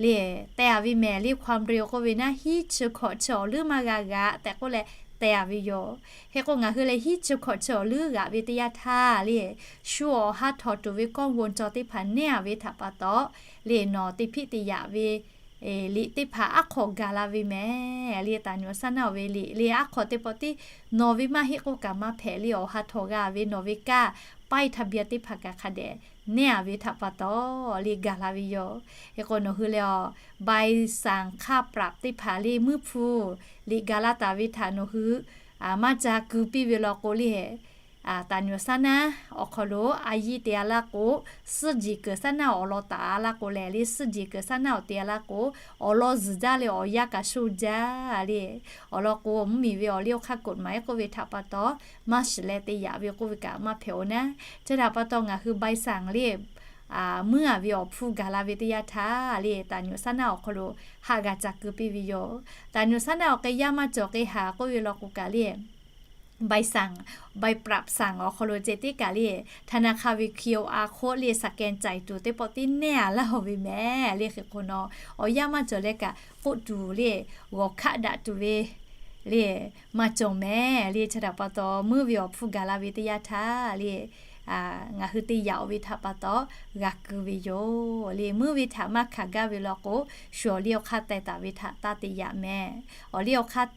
le, teh-a ve mehˍ le, ความเร็ว k'oˆ ve naˉ, hiˉ chi hkawꞈ chi awˬ leuˉ maˇ g'a g'aꞈ tehꞈ k'oˆ leh teh-a ve yoˬ. Hk'e k'o, ngaˬ hui leh hiˉ chi hkawꞈ chi awˬ leuˉ g'aꞈ ve teˇ yanˇ htaˇ le, shu awˬ ha htawꞈ tuˬ ve กล้องวงจร teˇ hpaˍ nehˉ-a ve htaꞈ pa taw le, nawˬ te hpiˆ te yaꞈ ve liꞈ teˇ hpaˍ aˉ hk'aw gaˬ la ve mehˍ le. Taˍ nyuꞈ saˉ naˉ awˬ ve liꞈ le aˉ hk'aw teˇ pawˆ tiˉ nawˬ ve maˇ heˆ k'oˆ kaꞈ maˇ hpehꞈ le. Awˬ ha htawnˍ g'a ve nawˬ ve kaˇ ป้ายทะเบียน teˇ hpaˍ kaꞈ hk'a dehꞈ neˇ a ve htaꞈ pa taw le gaˬ la ve yoˬ. Hk'e k'o nawˬ hui lehˬ ใบสั่งค่าปรับ teˇ hpaˍ le meuˇ hpu liꞈ gaˬ la taˍ ve htaꞈ nawˬ hui maˇ ca keu piˇ ve law k'o le, taˍ nyuꞈ saˉ naˉ awˬ hk'aw lo a yiˇ te a laˇ k'o, suhˉ jeˬ kuiˬ saˉ naˉ awˬ lawn taˍ a laˇ k'o lehˬ le, suhˉ jeˬ kuiˬ saˉ naˉ awˬ te a laˇ k'o, awˬ lawn zuhˬ jaˇ leh awˬ yanˇ kaꞈ sho jaˇ le. Awˬ lawn k'o mvuhˇmiˬ ve awˬ liˇ awˬ hk'aˇ กฎหมาย k'oˆ ve htaꞈ pa taw maˇ shiˍ leh te yaꞈ ve k'oˆ ve kaꞈ maˇ hpehꞈ-oˬ naˉ. Chi htaꞈ pa taw ngaˬ hui ใบสั่ง le meuˇ a ve awˬ hpfuhˇ gaˬ la ve teˇ yanˇ htaˇ le, taˍ nyuꞈ saˉ naˉ awˬ hk'aw lo haꞈ g'a ca keu piˇ ve yoˬ. Taˍ nyuꞈ saˉ naˉ awˬ hk'e yaˇ maˇ cawˬ hk'e haˍ k'oˆ ve law k'o kaꞈ le, ใบสั่ง ใบปรับสั่ง awˬ hk'aw lo ceh tiˉ kaꞈ le, ธนาคาร ve คิวอาร์ โค้ด le scan จ่าย tuˬ teˇ pawˆ tiˉ neˇ a laˇ-oˬ ve mehˍ le. Hk'e k'o nawˬ awˬ yanˇ maˇ cawˬ leh kaꞈ k'oˆ tuˬ le, g'awˬ hkaˆ daꞈ tuˬ ve le maˇ cawˬ mehˍ le. Chi htaꞈ pa taw meuˇ ve awˬ hpfuhˇ gaˬ la ve teˇ yanˇ htaˇ le, ngaˬ hui te yaꞈ-oˬ ve htaꞈ pa taw g'a keu ve yoˬ le. Meuˇ ve htaꞈ maˇ hkanˍ gaˇ ve law k'o, shu awˬ liˇ awˬ hk'aˇ teh taˍ ve htaꞈ taˇ te yaꞈ mehˍ. Awˬ liˇ awˬ hk'aˇ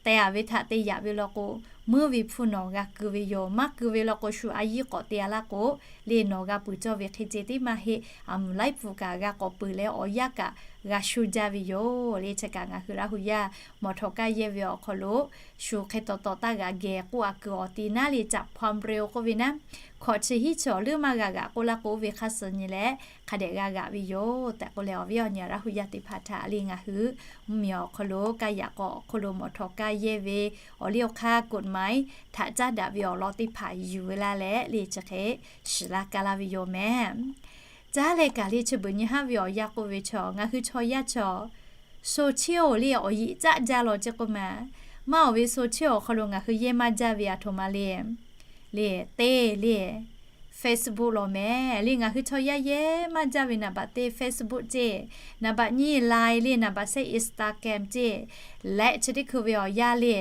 teh a ve htaꞈ te yaꞈ ve law k'o, meuˇ ve hpfuhˇ nawˬ g'a keu ve yoˬ. Maˇ keu ve law k'o, shu a yiˇ k'awꞈ te a laˇ k'o le, nawˬ g'a peuˬ cawˇ ve hk'e ceh tiˉ maˇ heˆ. A mvuhˬ laiˉ pfuhˍ kaꞈ g'a k'awꞈ peuˬ leh awˬ yanˇ kaꞈ g'a sho jaˇ ve yoˬ le. Chi kaꞈ ngaˬ hui Laˇ hu yaˇ mawˬ htawnˍ kaˇ yehˇ ve awˬ hk'aw lo shu hk'e taw taw taˇ g'aꞈ geh k'oˆ a keu awˬ te naˉ le, จับความเร็ว k'oˆ ve naˉ, hkawꞈ chi hiˉ chi awˬ leuˉ maˇ g'a g'aꞈ k'oˆ laˇ k'o, oˇ ve hk'a suhˍ nyi leh hk'a dehꞈ g'a g'aꞈ ve yoˬ tehꞈ k'oˆ leh, awˬ viˉ awˬ nyi Laˇ hu yaˇ teˇ hpaˍ htaꞈ le ngaˬ hui mvuhˇmiˬ awˬ hk'aw lo kaˇ yaꞈ k'aw awˬ hk'aw lo mawˬ htawnˍ kaˇ yehˇ ve awˬ liˇ awˬ hk'aˇ กฎหมาย htaꞈ caˉ daꞈ ve awˬ lawn teˇ hpaˍ yuˬ ve laˇ leh le chi hk'e shiˍ laˇ kaˇ laˇ ve yoˬ mehˍ. Caˉ leh kaꞈ le chi beuꞈ nyi haˉ ve awˬ yanˇ k'oˆ ve chaw, ngaˬ hui chaw yaˇ chaw โซเชียล le awˬ yiꞈ caˆ jaˇ law ceˇ k'oˆ ma. Maˇ awˬ ve โซเชียล awˬ hk'aw lo ngaˬ hui yehˇ maˇ jaˇ ve aˬ htoꞈ ma le, le teˇ le Facebook law mehˍ le. Ngaˬ hui chaw yaˇ yehˇ maˇ jaˇ ve naˍ baꞈ teˇ Facebook ceˇ, naˍ baꞈ nyiˇ Line le, naˍ baꞈ shehˆ Instagram ceˇ, leh chi teˇ hkui ve awˬ yanˇ le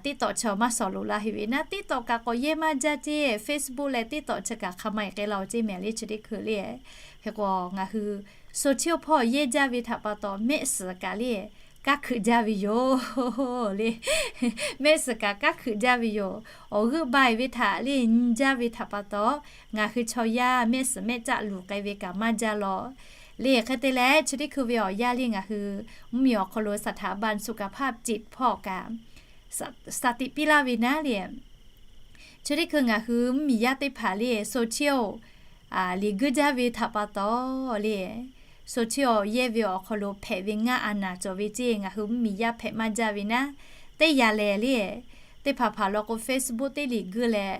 TikTok chaw maˇ shawˍ loꞈ la heˆ ve naˉ, TikTok kaꞈ k'awꞈ yehˇ maˇ jaˇ ceˇ, Facebook leh TikTok chi kaꞈ hk'a ma-e k'ai la-oˬ ceˇ mehˍ le chi teˇ hkui le. Hk'e k'o ngaˬ hui โซเชียล hpawˇ yehˇ jaˇ ve htaꞈ pa taw mehˆ suhˍ kaꞈ le kanˉ hkuiꞈ jaˇ ve yoˬ le. Mehˆ suhˍ kaꞈ kanˉ hkuiꞈ jaˇ ve yoˬ. Awˬ g'euˆ ba-e ve htaꞈ le nyi jaˇ ve htaꞈ pa taw, ngaˬ hui chaw yaˇ mehˆ suhˍ mehˆ caˆ luˬ k'ai ve kaꞈ maˇ jaˇ law le. Hk'e te leh chi teˇ hkui ve awˬ yanˇ le ngaˬ hui mvuhˇmiˬ awˬ hk'aw lo สถาบันสุขภาพจิต hpawˇ kaꞈ saˍ tiꞈ piˇ laˇ ve naˉ le. Chi teˇ hkui ngaˬ hui mvuhˇmiˬ yaˇ teˇ hpaˍ le โซเชียล liꞈ guiˇ jaˇ ve htaꞈ pa taw le, โซเชียล yehˇ ve awˬ hk'aw lo hpehꞈ ve ngaˇ a naˍ cawˬ ve ceˇ, ngaˬ hui mvuhˇmiˬ yaˇ hpehꞈ maˇ jaˇ ve naˉ. Teˇ yanˇ lehˬ le, teˇ hpaˍ hpaˍ law k'o Facebook teˇ liꞈ guiˇ leh,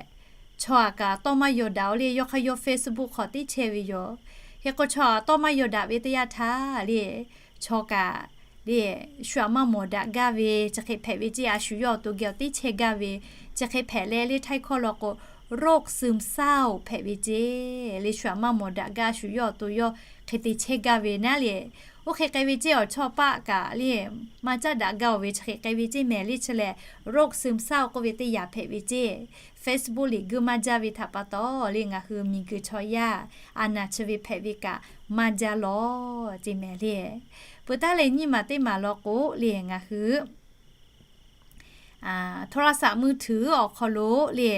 chaw aꞈ kaꞈ tawˇ maˇ yaw daꞈ-oˬ le, yawˇ hk'aˇ yawˇ Facebook hk'aw teˇ chehˇ ve yoˬ. Hk'e k'o chaw aꞈ tawˇ maˇ yaw daꞈ ve teˇ yanˇ htaˇ le, chaw kaꞈ le shu aꞈ maˇ mawˬ daꞈ gaˇ ve chi hk'e hpehꞈ ve ceˇ, a shu yawˇ awˬ to geh awˬ teˇ chehˇ gaˇ ve chi hk'e hpehꞈ leh le, htaiˇ hkawˇ law k'o โรคซึมเศร้า hpehꞈ ve ceˇ le, shu aꞈ maˇ mawˬ daꞈ gaˇ, a shu yawˇ awˬ to yawˇ hk'e te chehˇ gaˇ ve naˉ le. Oˇ hk'e k'ai ve ceˇ, awˬ chawˇ paˆ kaꞈ le maˇ caˉ daꞈ gaˇ-oˬ ve chi hk'e k'ai ve ceˇ mehˍ le. Chi lehˬ โรคซึมเศร้า k'oˆ ve teˇ yanˇ hpehꞈ ve ceˇ. Facebook liꞈ guiˇ maˇ jaˇ ve htaꞈ pa taw le ngaˬ hui miˬguiˬ chaw yaˇ a naˍ chi ve hpehꞈ ve kaꞈ maˇ jaˇ law ceˇ mehˍ le. Peuˬ taˉ leh nyiˇ maˬ teˇ maˬ law k'o le ngaˬ hui โทรศัพท์มือถือ awˬ hk'aw lo le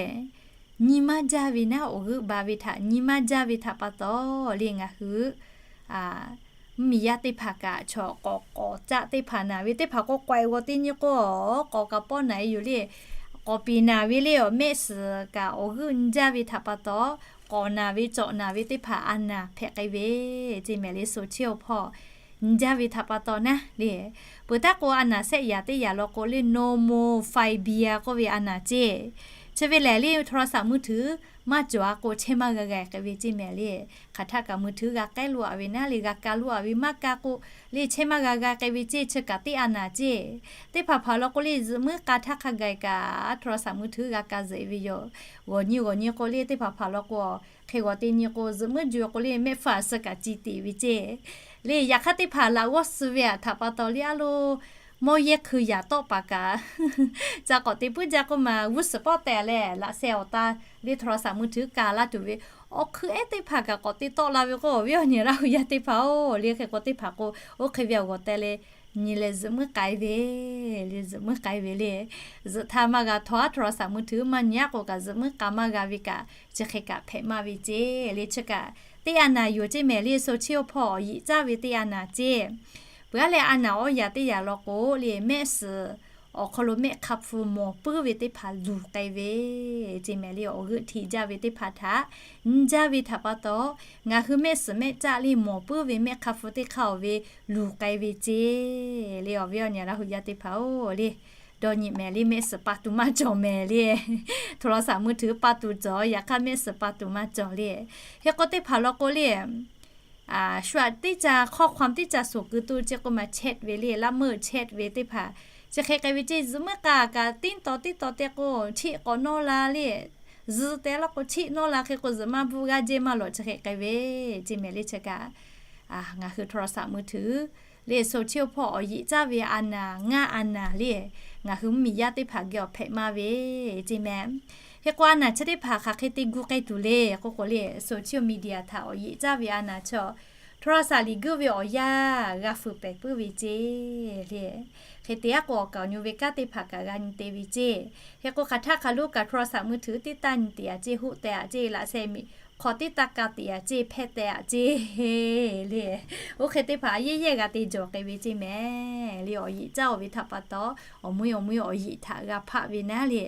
nyi maˇ jaˇ ve naˉ, awˬ g'euˆ ba ve htaꞈ nyi maˇ jaˇ ve htaꞈ pa taw le ngaˬ hui mvuhˇmiˬ yaˇ teˇ hpaˍ kaꞈ chaw k'awꞈ k'awꞈ caˆ teˇ hpaˍ naˍ ve teˇ hpaˍ k'o k'awꞈ-e g'aw teˇ nyi k'o k'awꞈ kaꞈ pawˆ naˍ-e yoˬ le. K'awꞈ piˍ naˍ ve le, awˬ mehˆ suhˍ kaꞈ awˬ g'euˆ nyi jaˇ ve htaꞈ pa taw, k'awꞈ naˍ ve cawꞈ naˍ ve teˇ hpaˍ a naˍ hpehꞈ k'ai ve ceˇ mehˍ le. โซเชียล hpawˇ nyi jaˇ ve htaꞈ pa taw naˉ le. Peuˬ taˉ k'o a naˍ shehˆ yaꞈ teˇ yaꞈ law k'o le nomophobia k'oˆ ve a naˍ ceˇ. Chi ve lehˬ le โทรศัพท์มือถือ maˇ cawˬ a k'o chehˇ maˇ g'a g'a k'ai ve ceˇ mehˍ le. Hk'aˬ htaˆ kaꞈ มือถือ g'a k'ehˉ loꞈ a ve naˉ le, g'a ka loꞈ a ve maˇ ka k'o le chehˇ maˇ g'a g'a k'ai ve ceˇ, chi kaꞈ teˇ a naˍ ceˇ. Teˇ hpaˍ hpaˍ law k'o le zuhꞈ muiˉ k'a htaˇ hk'a gaˬ kaꞈ โทรศัพท์มือถือ g'a ka zuhꞈ-e ve yoˬ. G'awˬ nyi g'awˬ nyi k'o le teˇ hpaˍ hpaˍ law k'o hk'e g'awˬ teˇ nyi k'o zuhꞈ muiˉ juˬ k'o le mehˆ hpfuhˇ a suh kaꞈ ci tiꞈ ve ceˇ. Le yaꞈ hk'aˇ teˇ hpaˍ laꞈ g'awˇ suh ve htaꞈ pa taw le a lo mawˇ yehˇ hkui yaꞈ tawˆ paˍ kaꞈ ca k'awꞈ te puiˉ jaˇ k'oˆ ma g'uˇ suhˍ pawˆ tehꞈ leh laꞈ sheh awˬ ta le โทรศัพท์มือถือ ka laˇ tuˬ ve awˬ hkui ehˉ teˇ hpaˍ kaꞈ k'awꞈ te tawˆ la ve k'o, awˬ viˉ awˬ nyi Laˇ hu yaˇ teˇ hpaˍ-oˬ, le hk'e k'o teˇ hpaˍ k'o, oˇ hk'e ve awˬ g'awˬ teh le, nyi leh zuhꞈ muiˉ k'ai ve, le zuhꞈ muiˉ k'ai ve le. Zuhꞈ htaˇ maˇ g'a htaw aˉ, โทรศัพท์มือถือ maˇ nyi aˉ k'o kaꞈ zuhꞈ muiˉ k'ai maˇ g'a ve kaꞈ, chi hk'e kaꞈ hpehꞈ maˇ ve ceˇ le. Chi kaꞈ teˇ a naˍ yoˬ ceˇ mehˍ le, โซเชียล hpawˇ awˬ yeꞈ caˇ ve teˇ a naˍ ceˇ. Peuˬ aˉ leh a naˍ awˬ yaꞈ teˇ yaꞈ law k'o le, mehˆ suhˍ awˬ hk'aw lo mehˆ hk'a hpu mawˬ puiˉ ve teˇ hpaˍ luˬ k'ai ve ceˇ mehˍ le. Awˬ g'euˆ hti jaˇ ve teˇ hpaˍ htaꞈ nyi jaˇ ve htaꞈ pa taw, ngaˬ hui mehˆ suhˍ mehˆ caˆ le mawˬ puiˉ ve mehˆ hk'a hpu teˇ hk'aˇ awˬ ve luˬ k'ai ve ceˇ le. Awˬ viˉ awˬ nyi Laˇ hu yaˇ teˇ hpaˍ-oˬ le, dawˇ nyi mehˍ le, mehˆ suhˍ pa tuˬ maˇ cawˬ mehˍ le. โทรศัพท์มือถือ pa tuˬ cawˬ, yaꞈ hk'aˇ mehˆ suhˍ pa tuˬ maˇ cawˬ le. Hk'e k'o teˇ hpaˍ law k'o le, shu aꞈ teˇ ca ข้อความ teˇ ca suhˍ kuiˬ tu ceˇ k'o maˇ chat ve le, laˇ meuˆ chat ve teˇ hpaˍ chi hk'e k'ai ve ceˇ. Zuhꞈ muiˉ k'ai kaꞈ tiˉ taw tiˉ taw te k'o, chiˆ k'awꞈ nawˇ la le. Zuhꞈ teh law k'o chiˆ nawˇ la, hk'e k'o zuhꞈ maˇ bvuhˆ g'aˇ jehˇ maˇ lawꞈ chi hk'e k'ai ve ceˇ mehˍ le. Chi kaꞈ ngaˬ hui โทรศัพท์มือถือ le โซเชียล hpawˇ awˬ yeꞈ caˇ ve a naˍ ngaˇ a naˍ le, ngaˬ hui mvuhˇmiˬ yaˇ teˇ hpaˍ geh awˬ hpehꞈ maˇ ve ceˇ mehˍ. Hk'e k'o a naˍ chi teˇ hpaˍ hk'aˬ hk'e te gu k'ai tuˬ le k'oˆ k'o le, โซเชียล มีเดีย htaꞈ awˬ yeꞈ caˇ ve a naˍ chi โทรศัพท์ liꞈ guiˇ ve awˬ yanˇ g'a fuiˍ pehˍ puiˉ ve ceˇ le. Hk'e te aˉ k'o awˬ kaˍ awˬ nyi ve kanˉ teˇ hpaˍ kaꞈ g'a nyi te ve ceˇ. Hk'e k'o hk'aˬ htaˇ hk'aˬ lo kaꞈ โทรศัพท์มือถือ tiˉ taˇ nyi te aꞈ ceˇ, hoˆ teh aꞈ ceˇ, laꞈ sheh miˬ hk'aw tiˉ taˇ ka te aꞈ ceˇ, hpehˇ teh aꞈ ceˇ le. Oˇ hk'e teˇ hpaˍ a yehˇ yehˇ g'a te jawˬ k'ai ve ceˇ mehˍ le. Awˬ yeꞈ caˇ-oˬ ve htaꞈ pa taw, awˬ meuˇ awˬ meuˇ awˬ yeꞈ htaꞈ g'a hpaˆ ve naˉ le.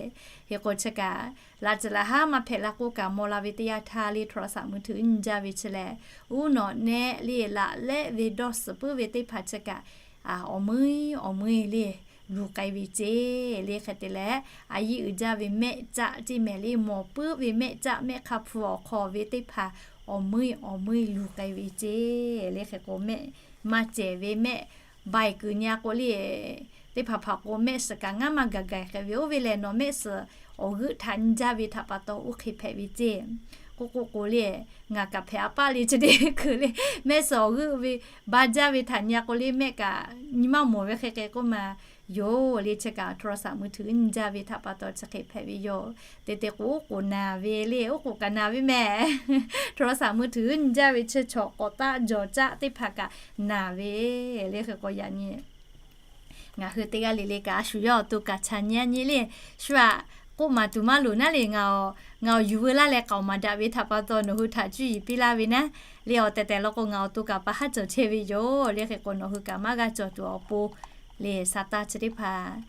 Hk'e k'o chi kaꞈ laꞈ tcuhˍ laꞈ haˉ maˇ hpehꞈ la k'o kaꞈ maw la ve teˇ yanˇ htaˇ le, โทรศัพท์มือถือ nyi jaˇ ve chi lehˬ, uˉ nawꞈ nehˆ le laꞈ lehˆ ve dawˇ suhˍ puiˉ ve teˇ hpaˍ chi kaꞈ awˬ meuˇ awˬ meuˇ le luˬ k'ai ve ceˇ le. Hk'e te leh a yiˇ uiˍ jaˇ ve mehˆ caˆ ceˇ mehˍ le, mawˬ puiˉ ve mehˆ caˆ, mehˆ hk'a hpu awˬ hk'aw ve teˇ hpaˍ awˬ meuˇ awˬ meuˇ luˬ k'ai ve ceˇ le. Hk'e k'o mehˆ maˇ cehˬ ve mehˆ baiˬ kuiˬ nyi a k'o le, teˇ hpaˍ hpaˍ k'o mehˆ suhˍ kaꞈ ngaˇ maˇ gaˬ gaˬ hk'e ve, oˇ ve lehˬ nawˬ mehˆ suhˍ awˬ g'euˆ htaꞈ nyi jaˇ ve htaꞈ pa taw oˇ hk'e hpehꞈ ve ceˇ. K'oˆ k'o k'o le, ngaˬ kaꞈ hpehꞈ a paˆ le chi teˇ hkui le, mehˆ suhˍ awˬ g'euˆ ve ba jaˇ ve htaꞈ nyi a k'o le, mehˆ kaꞈ nyi maˇ mawˬ ve hk'e hk'e k'oˆ ma yoˬ le. Chi kaꞈ โทรศัพท์มือถือ nyi jaˇ ve htaꞈ pa taw chi hk'e hpehꞈ ve yoˬ. Te te k'o oˉ k'oˍ naˍ ve le, oˉ k'oˍ kaꞈ naˍ ve mehˍ. โทรศัพท์มือถือ nyi jaˇ ve chi chaw k'awꞈ taˆ jawˬ caˆ teˇ hpaˍ kaꞈ naˍ ve le. Hk'e k'o yaꞈ nyi ngaˬ hui teˇ g'aˇ le le kaꞈ a shu yawˇ awˬ to kaꞈ chaꞈ nyi a nyi le. Shu aꞈ k'oˆ maˍ tuˬ maˇ loˍ naˉ le, ngaˬ awˬ yuˬ veu laˇ leh k'aoˍ maˍ daꞈ ve htaꞈ pa taw nawˬ hui htaꞈ cuˇ yiˍ piˇ laˇ ve naˉ le. Awˬ tehˬ tehˬ law k'o ngaˬ awˬ to kaꞈ pa haˉ cawˬ chehˇ ve yoˬ le. Hk'e k'o nawˬ hui kaꞈ maˇ g'a cawˬ tuˬ awˬ pon le, sa taˇ chi teˇ hpaˍ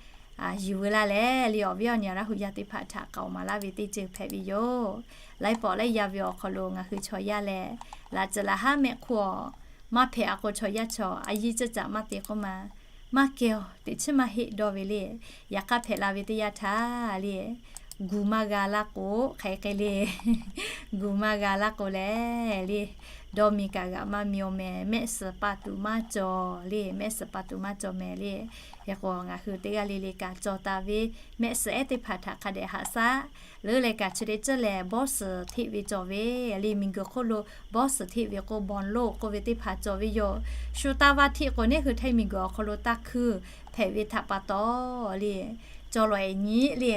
yuˬ veu laˇ leh le, awˬ viˉ awˬ nyi Laˇ hu yaˇ teˇ hpaˍ htaꞈ k'aoˍ maˍ laˇ ve teˇ ceuˬ hpehꞈ ve yoˬ. Laiˉ pawˍ laiˉ yaˇ ve awˬ hk'aw lo ngaˬ hui chaw yaˇ lehˬ, laꞈ tcuhˍ laꞈ haˉ mehˆ hk'oˆ awˬ maˇ hpehꞈ a k'o chaw yaˇ chaw a yiˇ ceuˬ caꞈ maˇ te k'oˆ ma, maˇ kehˬ-oˬ teꞈ chiˉ maˇ heˆ dawˇ ve le. Yaꞈ hk'aˇ hpehꞈ la ve teˇ yanˇ htaˇ le, gu maˇ g'a laˇ k'o hk'aˬ hk'e le, gu maˇ g'a laˇ k'o lehˬ le, dawˇ mi kaꞈ g'aꞈ maˇ mi-oˬ mehˍ, mehˆ suhˍ pa tuˬ maˇ cawˬ le, mehˆ suhˍ pa tuˬ maˇ cawˬ mehˍ le. Hk'e k'o ngaˬ hui teˇ g'aˇ le le kaꞈ cawˬ taˍ ve mehˆ suhˍ ehˉ teˇ hpaˍ htaꞈ hk'a dehꞈ haꞈ shaˉ leuˉ leh kaꞈ chi teˇ ceuˬ lehˬ บอส hteˆ ve cawˬ ve le. Miˬguiˬ hk'oˆ lo บอส hteˆ ve k'o บอลโลก k'oˆ ve teˇ hpaˍ cawˬ ve yoˬ. Shu taˇ vaˇ hteˆ k'o neˉ hui Htaiˇ miˬguiˬ awˬ hk'aw lo taˇ hkuiˇ hpehꞈ ve htaꞈ pa taw le, cawˬ lawˬ eˍ nyi le,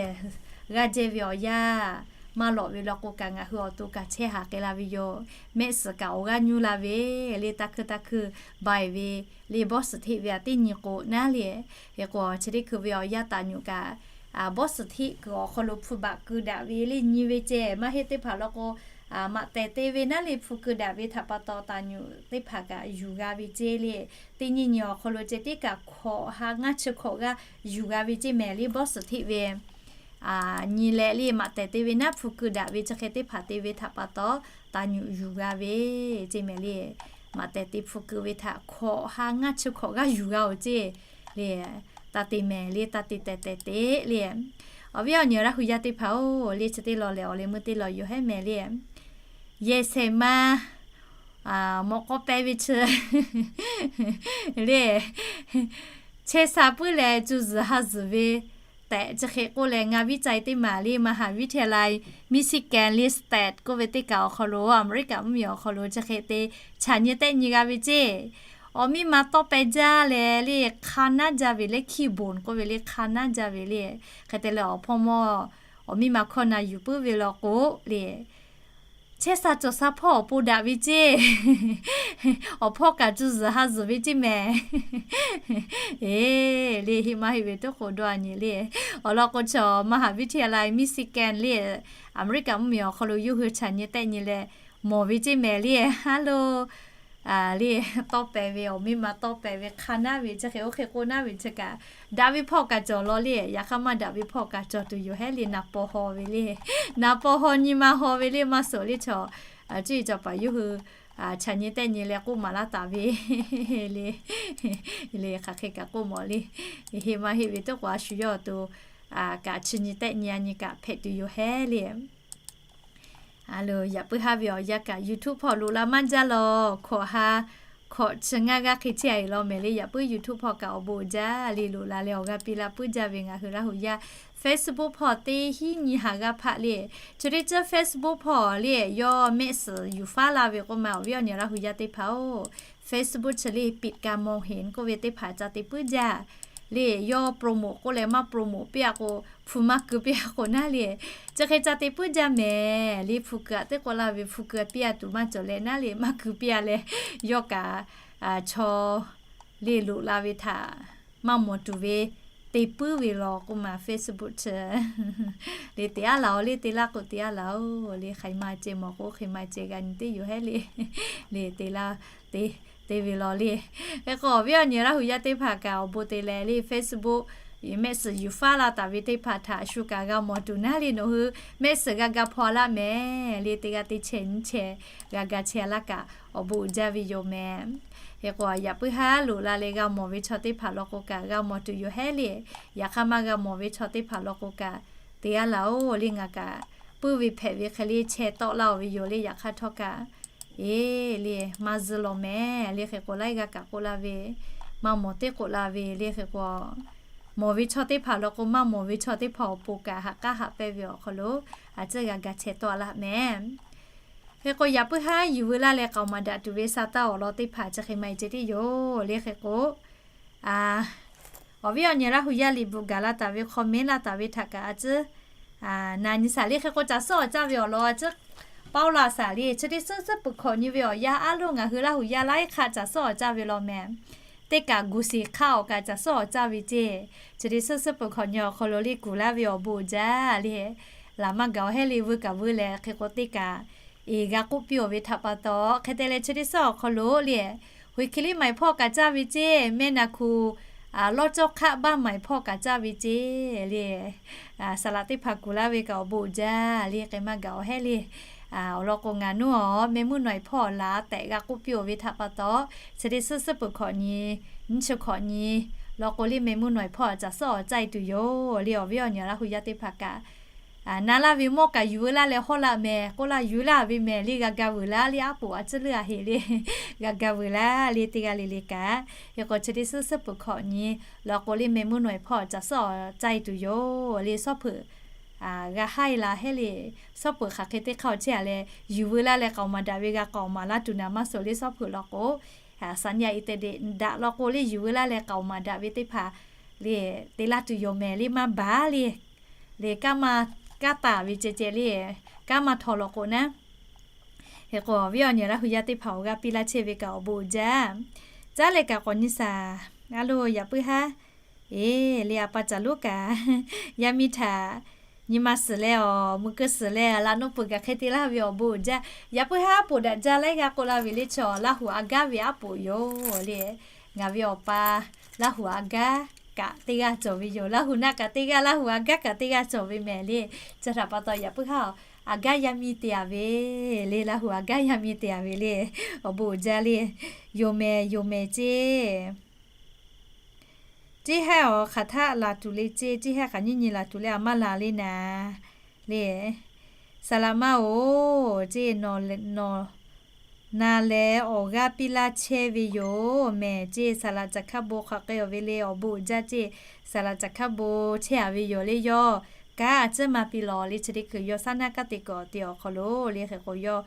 g'aˇ jehˇ ve awˬ yanˇ maˇ lawꞈ ve law k'o kaꞈ ngaˬ hui awˬ to kaꞈ chehˇ haˍ k'ai la ve yoˬ. Mehˆ suhˍ kaꞈ awˬ g'aˇ nyuˇ la ve le, taˇ hkuiˇ taˇ hkuiˇ baiˬ ve le, บอส hteˆ ve aꞈ teˇ nyi k'o naˉ le. Hk'e k'o chi teˇ hkui ve awˬ yanˇ taˍ nyuꞈ kaꞈ บอส hteˆ kuiˬ awˬ hk'aw lo hpu baꞈ keu daꞈ ve le nyi ve ceh maˇ heˆ teˇ hpaˍ law k'o, maꞈ tehˬ te ve naˉ le hpu keu daꞈ ve htaꞈ pa taw taˍ nyuꞈ teˇ hpaˍ kaꞈ yuˬ g'a ve ceh le. Teˇ nyi nyi awˬ hk'aw lo ceh tiˉ kaꞈ hkawꞈ ha ngaˇ chi hkawꞈ g'aˇ yuˬ g'a ve ceh mehˍ le, บอส hteˆ ve nyi leh le maꞈ tehˬ te ve naˉ hpu keu daꞈ ve chi hk'e teˇ hpaˍ te ve htaꞈ pa taw taˍ nyuꞈ yuˬ g'a ve ceh mehˍ le. Maꞈ tehˬ te hpu keu ve htaꞈ hkawꞈ ha ngaˇ chi hkawꞈ g'aˇ yuˬ g'a-oˬ ceh le. Taˇ te mehˍ le, taˇ te tehˬ tehˬ te le. Awˬ viˉ awˬ nyi Laˇ hu yaˇ teˇ hpaˍ-oˬ, le chi teˇ law lehˬ awˬ leh meuˇ teˇ law yoˬ hehˉ mehˍ le. Yehˬ shehˍ ma mawꞈ k'aw peh ve chi le, chehˇ sha puiˉ leh cuˇ zuhˬ ha zuhˬ ve tehꞈ chi hk'e k'oˆ leh, ngaˬ viˉ ca-e teˇ maˬ le มหาวิทยาลัย Michigan le สเตท k'oˆ ve teˇ kaꞈ awˬ hk'aw lo, America mvuhˇmiˬ awˬ hk'aw lo chi hk'e te chaꞈ nyi tehˆ nyi g'a ve ceh. Awˬ miˇ ma tawˆ peh jaˇ leh le, hk'a naˉ jaˇ ve le, ขี้บ่น k'oˆ ve le, hk'a naˉ jaˇ ve le. Hk'e te leh awˬ hpawˇ mawˇ awˬ miˇ ma hkawˇ na yuˬ puiˉ ve law k'o le, chehˇ sha cawˬ sha hpawˇ awˬ pon daꞈ ve ceˇ. Awˬ hpawˇ kaꞈ cuˇ zuhˬ ha zuhˬ ve ceˇ mehˍ. Eˬ, le heˆ maˇ heˆ ve teˇ k'o dawˇ a nyi le. Awˬ lawn k'o, chaw maˇ haˍ viˉ htiˇ a la Michigan le, America mvuhˇmiˬ awˬ hk'aw lo yawˇ hui chaꞈ nyi tehˆ nyi leh mawˬ ve ceˇ mehˍ le. Hello, le, tawˇ pehˍ ve awˬ miˇ ma tawˇ pehˍ ve hk'a naˉ ve chi hk'e oˇ hk'e k'oˆ naˉ ve chi kaꞈ, daꞈ ve hpawˇ kaꞈ cawˬ law le. Yaꞈ hk'aˇ maˇ daꞈ ve hpawˇ kaꞈ cawˬ tuˬ yoˬ hehˉ le. Naˍ paw haw ve le, naˍ paw haw nyi ma haw ve le maˇ suhˍ le chaw, cuˇ yiˍ cawˬ paˍ yawˇ hui chaꞈ nyi tehˆ nyi leh k'oˆ maˍ laˇ taˍ ve le. Le hk'aˬ hk'e kaꞈ k'oˆ mawˬ le. Heˆ maˇ heˆ ve teˇ k'o a shu yawˇ awˬ to kaꞈ chi nyi tehˆ nyi a nyi kaꞈ hpehꞈ tuˬ yoˬ hehˉ le. A lo, yaꞈ puiˉ haˉ ve awˬ yanˇ kaꞈ YouTube hpawˇ loꞈ la maˇ jaˇ law. Hkawꞈ ha, hkawꞈ chi ngaˇ g'aˇ hk'e chehˇ a e law mehˍ le. Yaꞈ puiˉ YouTube hpawˇ kaꞈ awˬ bon uiˍ jaˇ le, loꞈ la leh awˬ g'aˇ piˇ laˇ puiˉ jaˇ ve ngaˬ hui Laˇ huˍ yaˇ Facebook hpawˇ teˇ hinˉ nyi ha g'aˇ hpaˆ le. Chi teˇ ceuˬ Facebook hpawˇ le yawˇ mehˆ suhˍ yuˬ faˉ laˇ ve k'oˆ ma awˬ viˉ awˬ nyi Laˇ huˍ yaˇ teˇ hpaˍ-oˬ, Facebook chi le ปิดการมองเห็น k'oˆ ve teˇ hpaˍ ca te puiˉ jaˇ le. Yawˇ promote k'oˆ leh maˇ promote piˇ a k'o, hpu maˇ keu piˇ a k'o naˉ le, chi hk'e ca te puiˉ jaˇ mehˍ le. Hpu keu a teˇ k'oˆ laˇ ve hpu keu a piˇ a tuˬ maˇ cawˬ leh naˉ le, maˇ keu piˇ a leh, yawˇ kaꞈ chaw le loꞈ la ve htaꞈ maˇ mawˬ tuˬ ve te puiˉ ve law k'oˆ ma Facebook chi le te aˉ laˬ-oˬ le, te laˇ k'o te aˉ laˬ-oˬ le, hk'aˬ ma ceh mawˬ k'o hk'e ma ceh g'a nyi teˇ yoˬ hehˉ le. Le te laˇ, te, te ve law le. Hk'e k'o awˬ viˉ awˬ nyi Laˇ huˍ yaˇ teˇ hpaˍ kaꞈ awˬ bon te leh le Facebook mehˆ suhˍ yuˬ faˉ laˇ taˍ ve teˇ hpaˍ htaꞈ shu kaꞈ g'a mawˬ tuˬ naˉ le. Nawˬ hui mehˆ suhˍ g'a ga hpaw laˇ mehˍ le, teˇ g'aˇ teˇ chehˇ nyiˇ chehˇ g'a ga chehˇ laˇ kaꞈ awˬ bon uiˍ jaˇ ve yoˬ mehˍ. Hk'e k'o yaꞈ puiˉ haˉ loꞈ la leh g'a mawˬ ve chaw teˇ hpaˍ law k'o kaꞈ g'a mawˬ tuˬ yoˬ hehˉ le. Yaꞈ hk'aˇ maˇ g'a mawˬ ve chaw teˇ hpaˍ law k'o kaꞈ te aˉ laˬ-oˬ le, ngaˬ kaꞈ puiˉ ve hpehꞈ ve hk'e le chehˇ tawˆ laˇ-oˬ ve yoˬ le. Yaꞈ hk'aˇ htawˇ kaꞈ, eˬ le, maˇ zuhˇ law mehˍ le. Hk'e k'o laiˉ g'aˇ kaꞈ k'oˆ laˇ ve, maˇ mawˬ teˇ k'oˆ la ve le. Hk'e k'o mawˬ ve chaw teˇ hpaˍ law k'o maˇ mawˬ ve chaw teˇ hpaˍ awˬ pon kaꞈ haꞈ k'aˉ haꞈ pehnˇ ve awˬ hk'aw lo a ciˉ g'a ga chehˇ tawˆ laˇ mehˍ. Hk'e k'o yaꞈ puiˉ haˉ yuˬ veu laˇ leh k'aoˍ maˍ daꞈ tuˬ ve sa taˇ awˬ lawn teˇ hpaˍ chi hk'e ma e ceh tiˉ yoˬ le. Hk'e k'o awˬ viˉ awˬ nyi Laˇ huˍ yaˇ liꞈ bvuhꞈ gaˬ la taˍ ve hk'aw mehˉ laˇ taˍ ve htaꞈ kaꞈ a ciˉ na nyi shaˍ le. Hk'e k'o caˬ suhˉ awˬ caˇ ve awˬ lawn a ciˉ paoˇ la shaˍ le. Chi teˇ suhˉ suhˉ peuˬ hkawꞈ nyi ve awˬ yanˇ aˉ lo ngaˬ hui Laˇ huˍ yaˇ laiˉ hk'aˇ caˬ suhˉ awˬ caˇ ve law mehˍ. Teˇ kaꞈ guˬ shiˍ hk'aˇ awˬ kaꞈ caˬ suhˉ awˬ caˇ ve ceˇ. Chi teˇ suhˉ suhˉ peuˬ hkawꞈ nyi awˬ hk'aw lo le kuˬ laˇ ve awˬ bon uiˍ jaˇ le. Laˬ maˇ gaˬ-oˬ hehˉ le, veu kaꞈ veu leh hk'e k'o teˇ kaꞈ eˬ g'a k'oˆ piˇ-oˬ ve htaꞈ pa taw, hk'e te leh chi teˇ suhˉ awˬ hk'aw lo le, Huiˬ hkiˬ liˇ maiˍ hpawˇ kaꞈ caˇ ve ceˇ, mehˆ naˍ hkuˬ lawˇ cawˇ hk'aˆ baˇ maiˍ hpawˇ kaꞈ caˇ ve ceˇ le. Saˍ laꞈ teˇ hpaˍ kuˬ laˇ ve kaꞈ awˬ bon uiˍ jaˇ le, k'ai maˇ gaˬ-oˬ hehˉ le. Awˬ lawn k'o ngaˬ nuˇ awˬ meh mvuhˇ nawˬ e hpawˇ laˬ tehꞈ g'a k'oˆ piˇ-oˬ ve htaꞈ pa taw, chi teˇ suhˉ suhˉ peuˬ hkawꞈ nyi, nyiˇ chi hkawꞈ nyi law k'o le meh mvuhˇ nawˬ e hpawˇ caˬ suhˉ awˬ caˇ e tuˬ yoˬ le. Awˬ viˉ awˬ nyi Laˇ huˍ yaˇ teˇ hpaˍ kaꞈ na laˇ ve mawˇ kaꞈ yuˬ veu laˇ leh hawˉ laˇ mehˍ k'oˆ laˇ, yuˬ laˇ ve mehˍ le, g'a ga vuiˬ laˇ le, aˉ poꞈ a ciˉ leuˉ a heˍ le, g'a ga vuiˬ laˇ le, teˇ g'aˇ le le kaꞈ. Hk'e k'o chi teˇ suhˉ suhˉ peuˬ hkawꞈ nyi law k'o le meh mvuhˇ nawˬ e hpawˇ caˬ suhˉ awˬ caˇ e tuˬ yoˬ le. Suhˉ peuˬ g'a haˉ e la hehˉ le. Suhˉ peuˬ hk'aˬ hk'e teˇ hk'aˇ awˬ chehˇ a leh yuˬ veu laˇ leh k'aoˍ maˍ daꞈ ve g'a k'aoˍ maˍ laˇ tuˬ naˍ maˇ suhˍ le. Suhˉ peuˬ law k'o, saˍ nyi a i te deꞈ daꞈ law k'o le yuˬ veu laˇ leh k'aoˍ maˍ daꞈ ve teˇ hpaˍ le te laˇ tuˬ yoˬ mehˍ le, maˇ baˬ le. Le kanˉ maˇ, kanˉ taˍ ve ceh ceh le, kanˉ maˇ htaw law k'o naˉ. Hk'e k'o awˬ viˉ awˬ nyi Laˇ huˍ yaˇ teˇ hpaˍ awˬ g'aˇ piˇ laˇ chehˇ ve kaꞈ awˬ bon uiˍ jaˇ. Caˉ leh kaꞈ k'awꞈ nyi shaˍ. A lo, yaꞈ puiˉ haˉ, eˬ le, a pa caˬ lonˉ kaꞈ yaˇ miˇ htaꞈ nyi ma suhˍ leh awˬ mui keu suhˍ leh laꞈ nuˇ peuˬ kaꞈ hk'e te laˇ ve awˬ bon uiˍ jaˇ. Yaꞈ puiˉ haˉ aˉ poꞈ daꞈ jaˇ laiˉ g'aˇ k'oˆ laˇ ve le, chaw Laˇ huˍ a gaˉ ve aˉ poꞈ yoˬ le. Ngaˬ ve awˬ pa Laˇ huˍ a gaˉ kaꞈ teˇ g'aˇ cawˬ ve yoˬ. Laˇ huˍ naˆ kaꞈ teˇ g'aˇ, Laˇ huˍ a gaˉ kaꞈ teˇ g'aˇ cawˬ ve mehˍ le. Chi htaꞈ pa taw yaꞈ puiˉ haˉ a gaˉ yaˇ miˇ te a ve le, Laˇ huˍ a gaˉ yaˇ miˇ te a ve le. Awˬ bon uiˍ jaˇ le. Yoˬ mehˍ, yoˬ mehˍ ceˇ. Ceˇ haˉ awˬ hk'aˬ htaˆ laˬ tuˬ le ceˇ, ceˇ haˉ hk'aˬ nyiˇ nyi laˬ tuˬ le, a maˇ laˬ le naˍ le. Saˍ laꞈ ma-oˬ ceˇ, nawˬ, nawˬ na leh awˬ g'aˇ piˇ laˇ chehˇ ve yoˬ mehˍ ceˇ. Saˍ laꞈ caˬ hkaˇ bon hk'aˬ k'ai-oˬ ve le, awˬ bon uiˍ jaˇ ceˇ. Saˍ laꞈ caˬ hkaˇ bon chehˇ a ve yoˬ le. Yawˇ kanˉ a ciˉ maˇ piˇ lawˬ le, chi teˇ hkui yawˇ saˉ naˉ kanˉ te kuiˬ awˬ te awˬ hk'aw lo le. Hk'e k'o yawˇ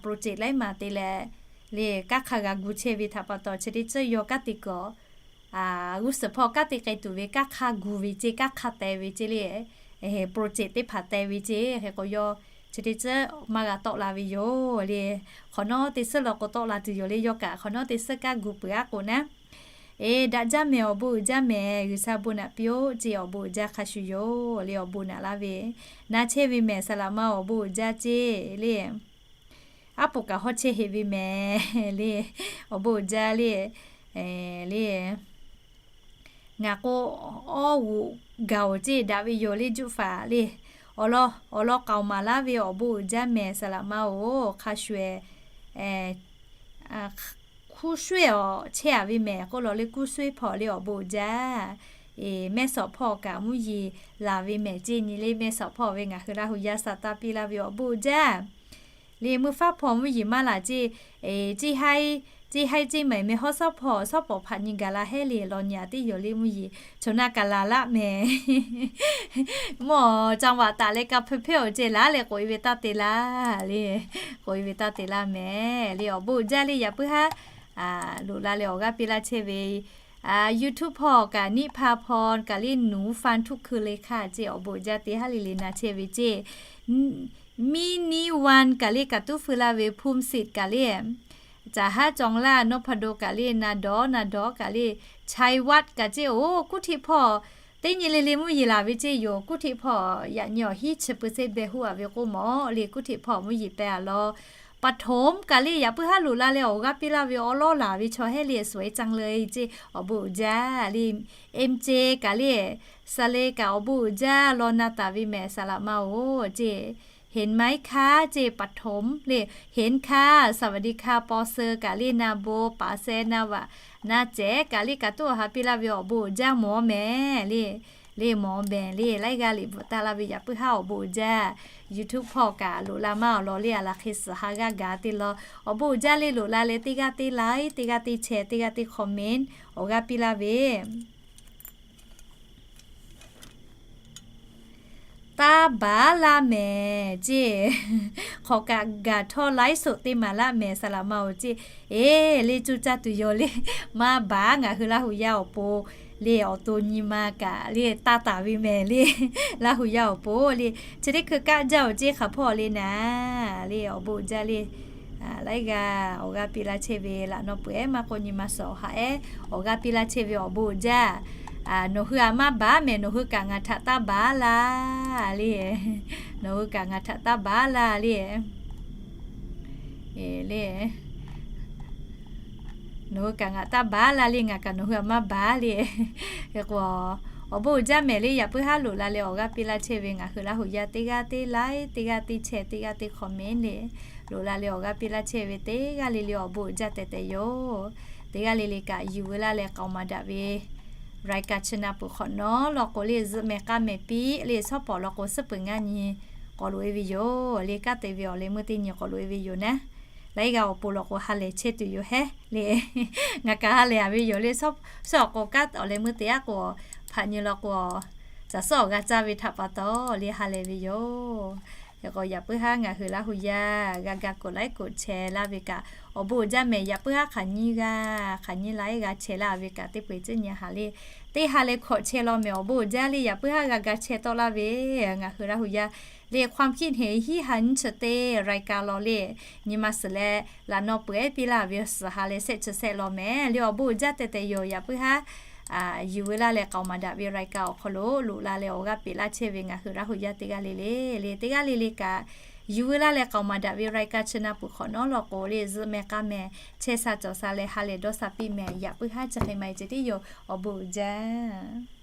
project laiˉ ma te leh le, kanˉ hk'a g'a gu chehˇ ve htaꞈ pa taw chi teˇ ceuˬ yawˇ kanˉ te kuiˬ g'uˇ suhˍ hpawˇ kanˉ te k'ai tuˬ ve kanˉ hk'a gu ve ceˇ, kanˉ hk'a teh ve ceˇ le. Project teˇ hpaˍ teh ve ceˇ. Hk'e k'o yawˇ Chi te tcuhˉ maˇ g'a tawˆ la ve yoˬ le. Hk'awꞈ nawˉ teˇ suhˉ law k'o tawˆ la tuˬ yoˬ le. Yawˇ kaꞈ hk'awꞈ nawˉ teˇ suhˉ kaˇ gu peuˬ aˉ k'o naˉ, eˬ, daꞈ jaˇ mehˍ awˬ bon uiˍ jaˇ mehˍ, G'uiˬsha bon naꞈ piˇ-oˆ ceˇ. Awˬ bon uiˍ jaˇ hk'a shuˍ yoˬ le. Awˬ bon naꞈ laˇ ve, na chehˇ ve mehˍ saˍ laꞈ ma awˬ bon uiˍ jaˇ ceˇ le. Aˉ poꞈ kaꞈ hawˉ chehˇ heˆ ve mehˍ le. Awˬ bon uiˍ jaˇ le. Le, ngaˬ k'o, awˇ g'oꞈ gaˬ-oˬ ceˇ daꞈ ve yoˬ le. Juˇ faˍ le, awˬ lawn k'aoˍ maˍ laˇ ve awˬ bon uiˍ jaˇ mehˍ saˍ laꞈ ma-oˬ, hk'a shuˍ-eˬ, kuˇ shuˍ-eˬ awˬ chehˇ-a ve mehˍ k'oˆ law le. Kuˇ shuˍ-eˬ hpawˇ le awˬ bon uiˍ jaˇ. Mehˇ sawˍ hpawˇ kaꞈ mvuhˇ yeˬ laˬ ve mehˍ ceˇ nyi le. Mehˇ sawˍ hpawˇ ve ngaˬ hui Laˇ hu yaˇ sa taˇ piˇ laˇ ve awˬ bon uiˍ jaˇ. Le mvuhˇ faˉ hpawˇ mvuhˇ yeˬ maˇ laˬ ceˇ, ceˇ haiˉ ceˇ maˬ mehˍ hawˉ sawˉ hpawˇ sawˉ pawˍ hpaꞈ nyi gaˬ la hehˉ le. Law nyi-a teˇ yoˬ le mvuhˇ yeˬ. Chaw naˇ kaꞈ laˬ laˆ mehˍ. Mvuhˇ awˬ caˇ vaꞈ taˍ leh ka hpeuꞈ hpehˇ-oˬ ceˇ laˬ leh k'oꞈ-e ve taˇ te laˇ le. K'oꞈ-e ve taˇ te laˇ mehˍ le. Awˬ bon uiˍ jaˇ le. Yaꞈ puiˉ haˉ loꞈ la leh awˬ g'aˇ piˇ laˇ chehˇ ve YouTube hpawˇ kaꞈ Niˇ hpa hpawˇ kaꞈ le nuˬ fanˇ htuˇ hkui le hkaˇ ceˇ. Awˬ bon uiˍ jaˇ teˇ haˉ le le na chehˇ ve ceˇ. Miˇ niˇ wanˇ kaꞈ le kaꞈ tuˉ feu laˇ ve hpu siˍ kaꞈ le, caˬ haˉ cawˬ laˇ nawˇ hpa do kaꞈ le na dawˬ na dawˬ kaꞈ le, Chaiˍ vaˆ kaꞈ ceˇ-oˬ. Kuˇ hteꞈ hpawˇ teˇ nyi le le mvuhˇ yeˬ laˬ ve ceˇ yoˬ. Kuˇ hteꞈ hpawˇ yaꞈ nyi awˬ hiˉ chi peuˬ sehˉ beh huˉ-a ve k'oˆ mawˬ le. Kuˇ hteꞈ hpawˇ mvuhˇ yeˬ pehˍ-a law. Paˍ htoˍ kaꞈ le yaꞈ puiˉ haˉ loꞈ la leh awˬ g'aˇ piˇ laˇ ve awˉ lawˉ laˬ ve chaw hehˉ le suˍ-e caˇ le ceˇ. Awˬ bon uiˍ jaˇ le. Emˇ ceˇ kaꞈ le, saˍ le kaꞈ awˬ bon uiˍ jaˇ law na taˍ ve mehˍ saˍ laꞈ ma-oˬ ceˇ. Heˍ maiˉ hkaˇ ceˇ paˍ htoˍ le, heˍ hkaˇ สวัสดีค่ะ paw suh kaꞈ le na bon paˍ seh na vaꞈ na cehˬ kaꞈ le kaꞈ tuˉ awˬ ha piˇ laˇ ve awˬ bon uiˍ jaˇ mawˬ mehˍ le. Le mawˬ mehˍ le. Laiˉ g'aˇ liꞈ bvuhꞈ taˍ laˇ ve yaꞈ puiˉ haˉ awˬ bon uiˍ jaˇ. YouTube hpawˇ kaꞈ loꞈ la maˇ awˬ lawn le. A laˬ hk'e suhˍ ha g'aˇ gaˬ te law. Awˬ bon uiˍ jaˇ le. Loꞈ la leh teˇ g'aˇ teˇ like, teˇ g'aˇ teˇ share, teˇ g'aˇ teˇ comment awˬ g'aˇ piˇ laˇ ve taˇ baˬ laˇ mehˍ ceˇ. Hk'awꞈ kaꞈ gaˬ htawˇ ไลฟ์สด te maˍ laˇ mehˍ saˍ laꞈ ma-oˬ ceˇ. Eˬ, le cuˇ caˇ tuˬ yoˬ le. Maˇ baˬ. Ngaˬ hui Laˇ hu yaˇ awˬ pon le awˬ to nyi ma kaꞈ le taˇ taˍ ve mehˍ le. Laˇ hu yaˇ awˬ pon le chi teˇ hkui kaˆ jaˇ-oˬ ceˇ hk'aˬ hpawˇ le naˍ. Le awˬ bon uiˍ jaˇ le. Laiˉ g'aˇ awˬ g'aˇ piˇ laˇ chehˇ ve laꞈ naw peuˬ ehˉ maˇ k'oˆ nyi ma suhˍ awˬ ha ehˉ awˬ g'aˇ piˇ laˇ chehˇ ve awˬ bon uiˍ jaˇ. Nawˬ hui-a maˇ baˬ mehˍ. Nawˬ hui kaꞈ ngaˬ htaꞈ taˇ baˬ laˇ le. Nawˬ hui kaꞈ ngaˬ htaꞈ taˇ baˬ laˇ le. Le, nawˬ hui kaꞈ ngaˬ taˇ baˬ laˇ le. Ngaˬ kaꞈ nawˬ hui-a maˇ baˬ le. Hk'e k'o, awˬ bon uiˍ jaˇ mehˍ le. Yaꞈ puiˉ haˉ loꞈ la leh awˬ g'aˇ piˇ laˇ chehˇ ve ngaˬ hui Laˇ hu yaˇ teˇ g'aˇ teˇ like, teˇ g'aˇ teˇ share, teˇ g'aˇ teˇ comment le loꞈ la leh awˬ g'aˇ piˇ laˇ chehˇ ve teˇ g'aˇ le le awˬ bon uiˍ jaˇ tehꞈ tehꞈ yoˬ. Teˇ g'aˇ le le kaꞈ yuˬ veu laˇ leh k'aoˍ maˍ daꞈ ve รายการ chi na peuˬ hk'awꞈ nawˉ law k'o le zuhꞈ mehˍ k'aˇ mehˍ piˇ le suhˉ pawˍ law k'o suhˉ peuˬ ngaˇ nyi k'awꞈ loꞈ-e ve yoˬ. Le kanˉ te ve awˬ leh meuˇ teˇ nyi k'awꞈ loꞈ-e ve yoˬ naˉ. Laiˉ g'aˇ awˬ pon law k'o ha lehˬ chehˇ tuˬ yoˬ hehˉ le. Ngaˬ kaꞈ ha lehˬ-a ve yoˬ le. Suhˉ awˬ k'o kanˉ awˬ leh meuˇ te aˉ k'o, hpaꞈ nyi law k'o, caˬ suhˉ awˬ g'a caˇ ve htaꞈ pa taw le ha lehˬ ve yoˬ. Hk'e k'o yaꞈ puiˉ haˉ ngaˬ hui Laˇ hu yaˇ g'a ga กดไลค์ กดแชร์ laˇ ve kaꞈ awˬ bon uiˍ jaˇ mehˍ. Yaꞈ puiˉ haˉ hk'aˬ nyi g'a, hk'aˬ nyi la-e g'a chehˇ laˇ ve kaꞈ teˇ peu-eˬ tcuhˉ nyi ha le. Teˇ ha leh hkawꞈ chehˇ law mehˍ. Awˬ bon uiˍ jaˇ le. Yaꞈ puiˉ haˉ g'a ga chehˇ tawˆ laˇ ve ngaˬ hui Laˇ hu yaˇ le ความคิดเห็น hiˉ ha nyiˇ chi teˇ รายการ law le nyi ma suhˍ leh laꞈ naw peuˬ ehˉ piˇ laˇ ve suhˍ ha leh shehˆ chi shehˆ law mehˍ le. Awˬ bon uiˍ jaˇ tehꞈ tehꞈ yoˬ. Yaꞈ puiˉ haˉ yuˬ veu laˇ leh k'aoˍ maˍ daꞈ ve รายการ awˬ hk'aw lo loꞈ la leh awˬ g'aˇ peꞈ laˇ chehˇ ve ngaˬ hui Laˇ hu yaˇ teˇ g'aˇ le le le teˇ g'aˇ le le kaꞈ yuˬ veu laˇ leh k'aoˍ maˍ daꞈ ve รายการ chi na peuˬ hk'awꞈ nawˉ law k'o le zuhꞈ mehˍ k'aˇ mehˍ chehˇ sha cawˬ sha leh ha lehˬ dawˇ sha piˇ mehˍ. Yaꞈ puiˉ haˉ chi hk'e maˇ heˆ ceh tiˉ yoˬ. Awˬ bon uiˍ jaˇ.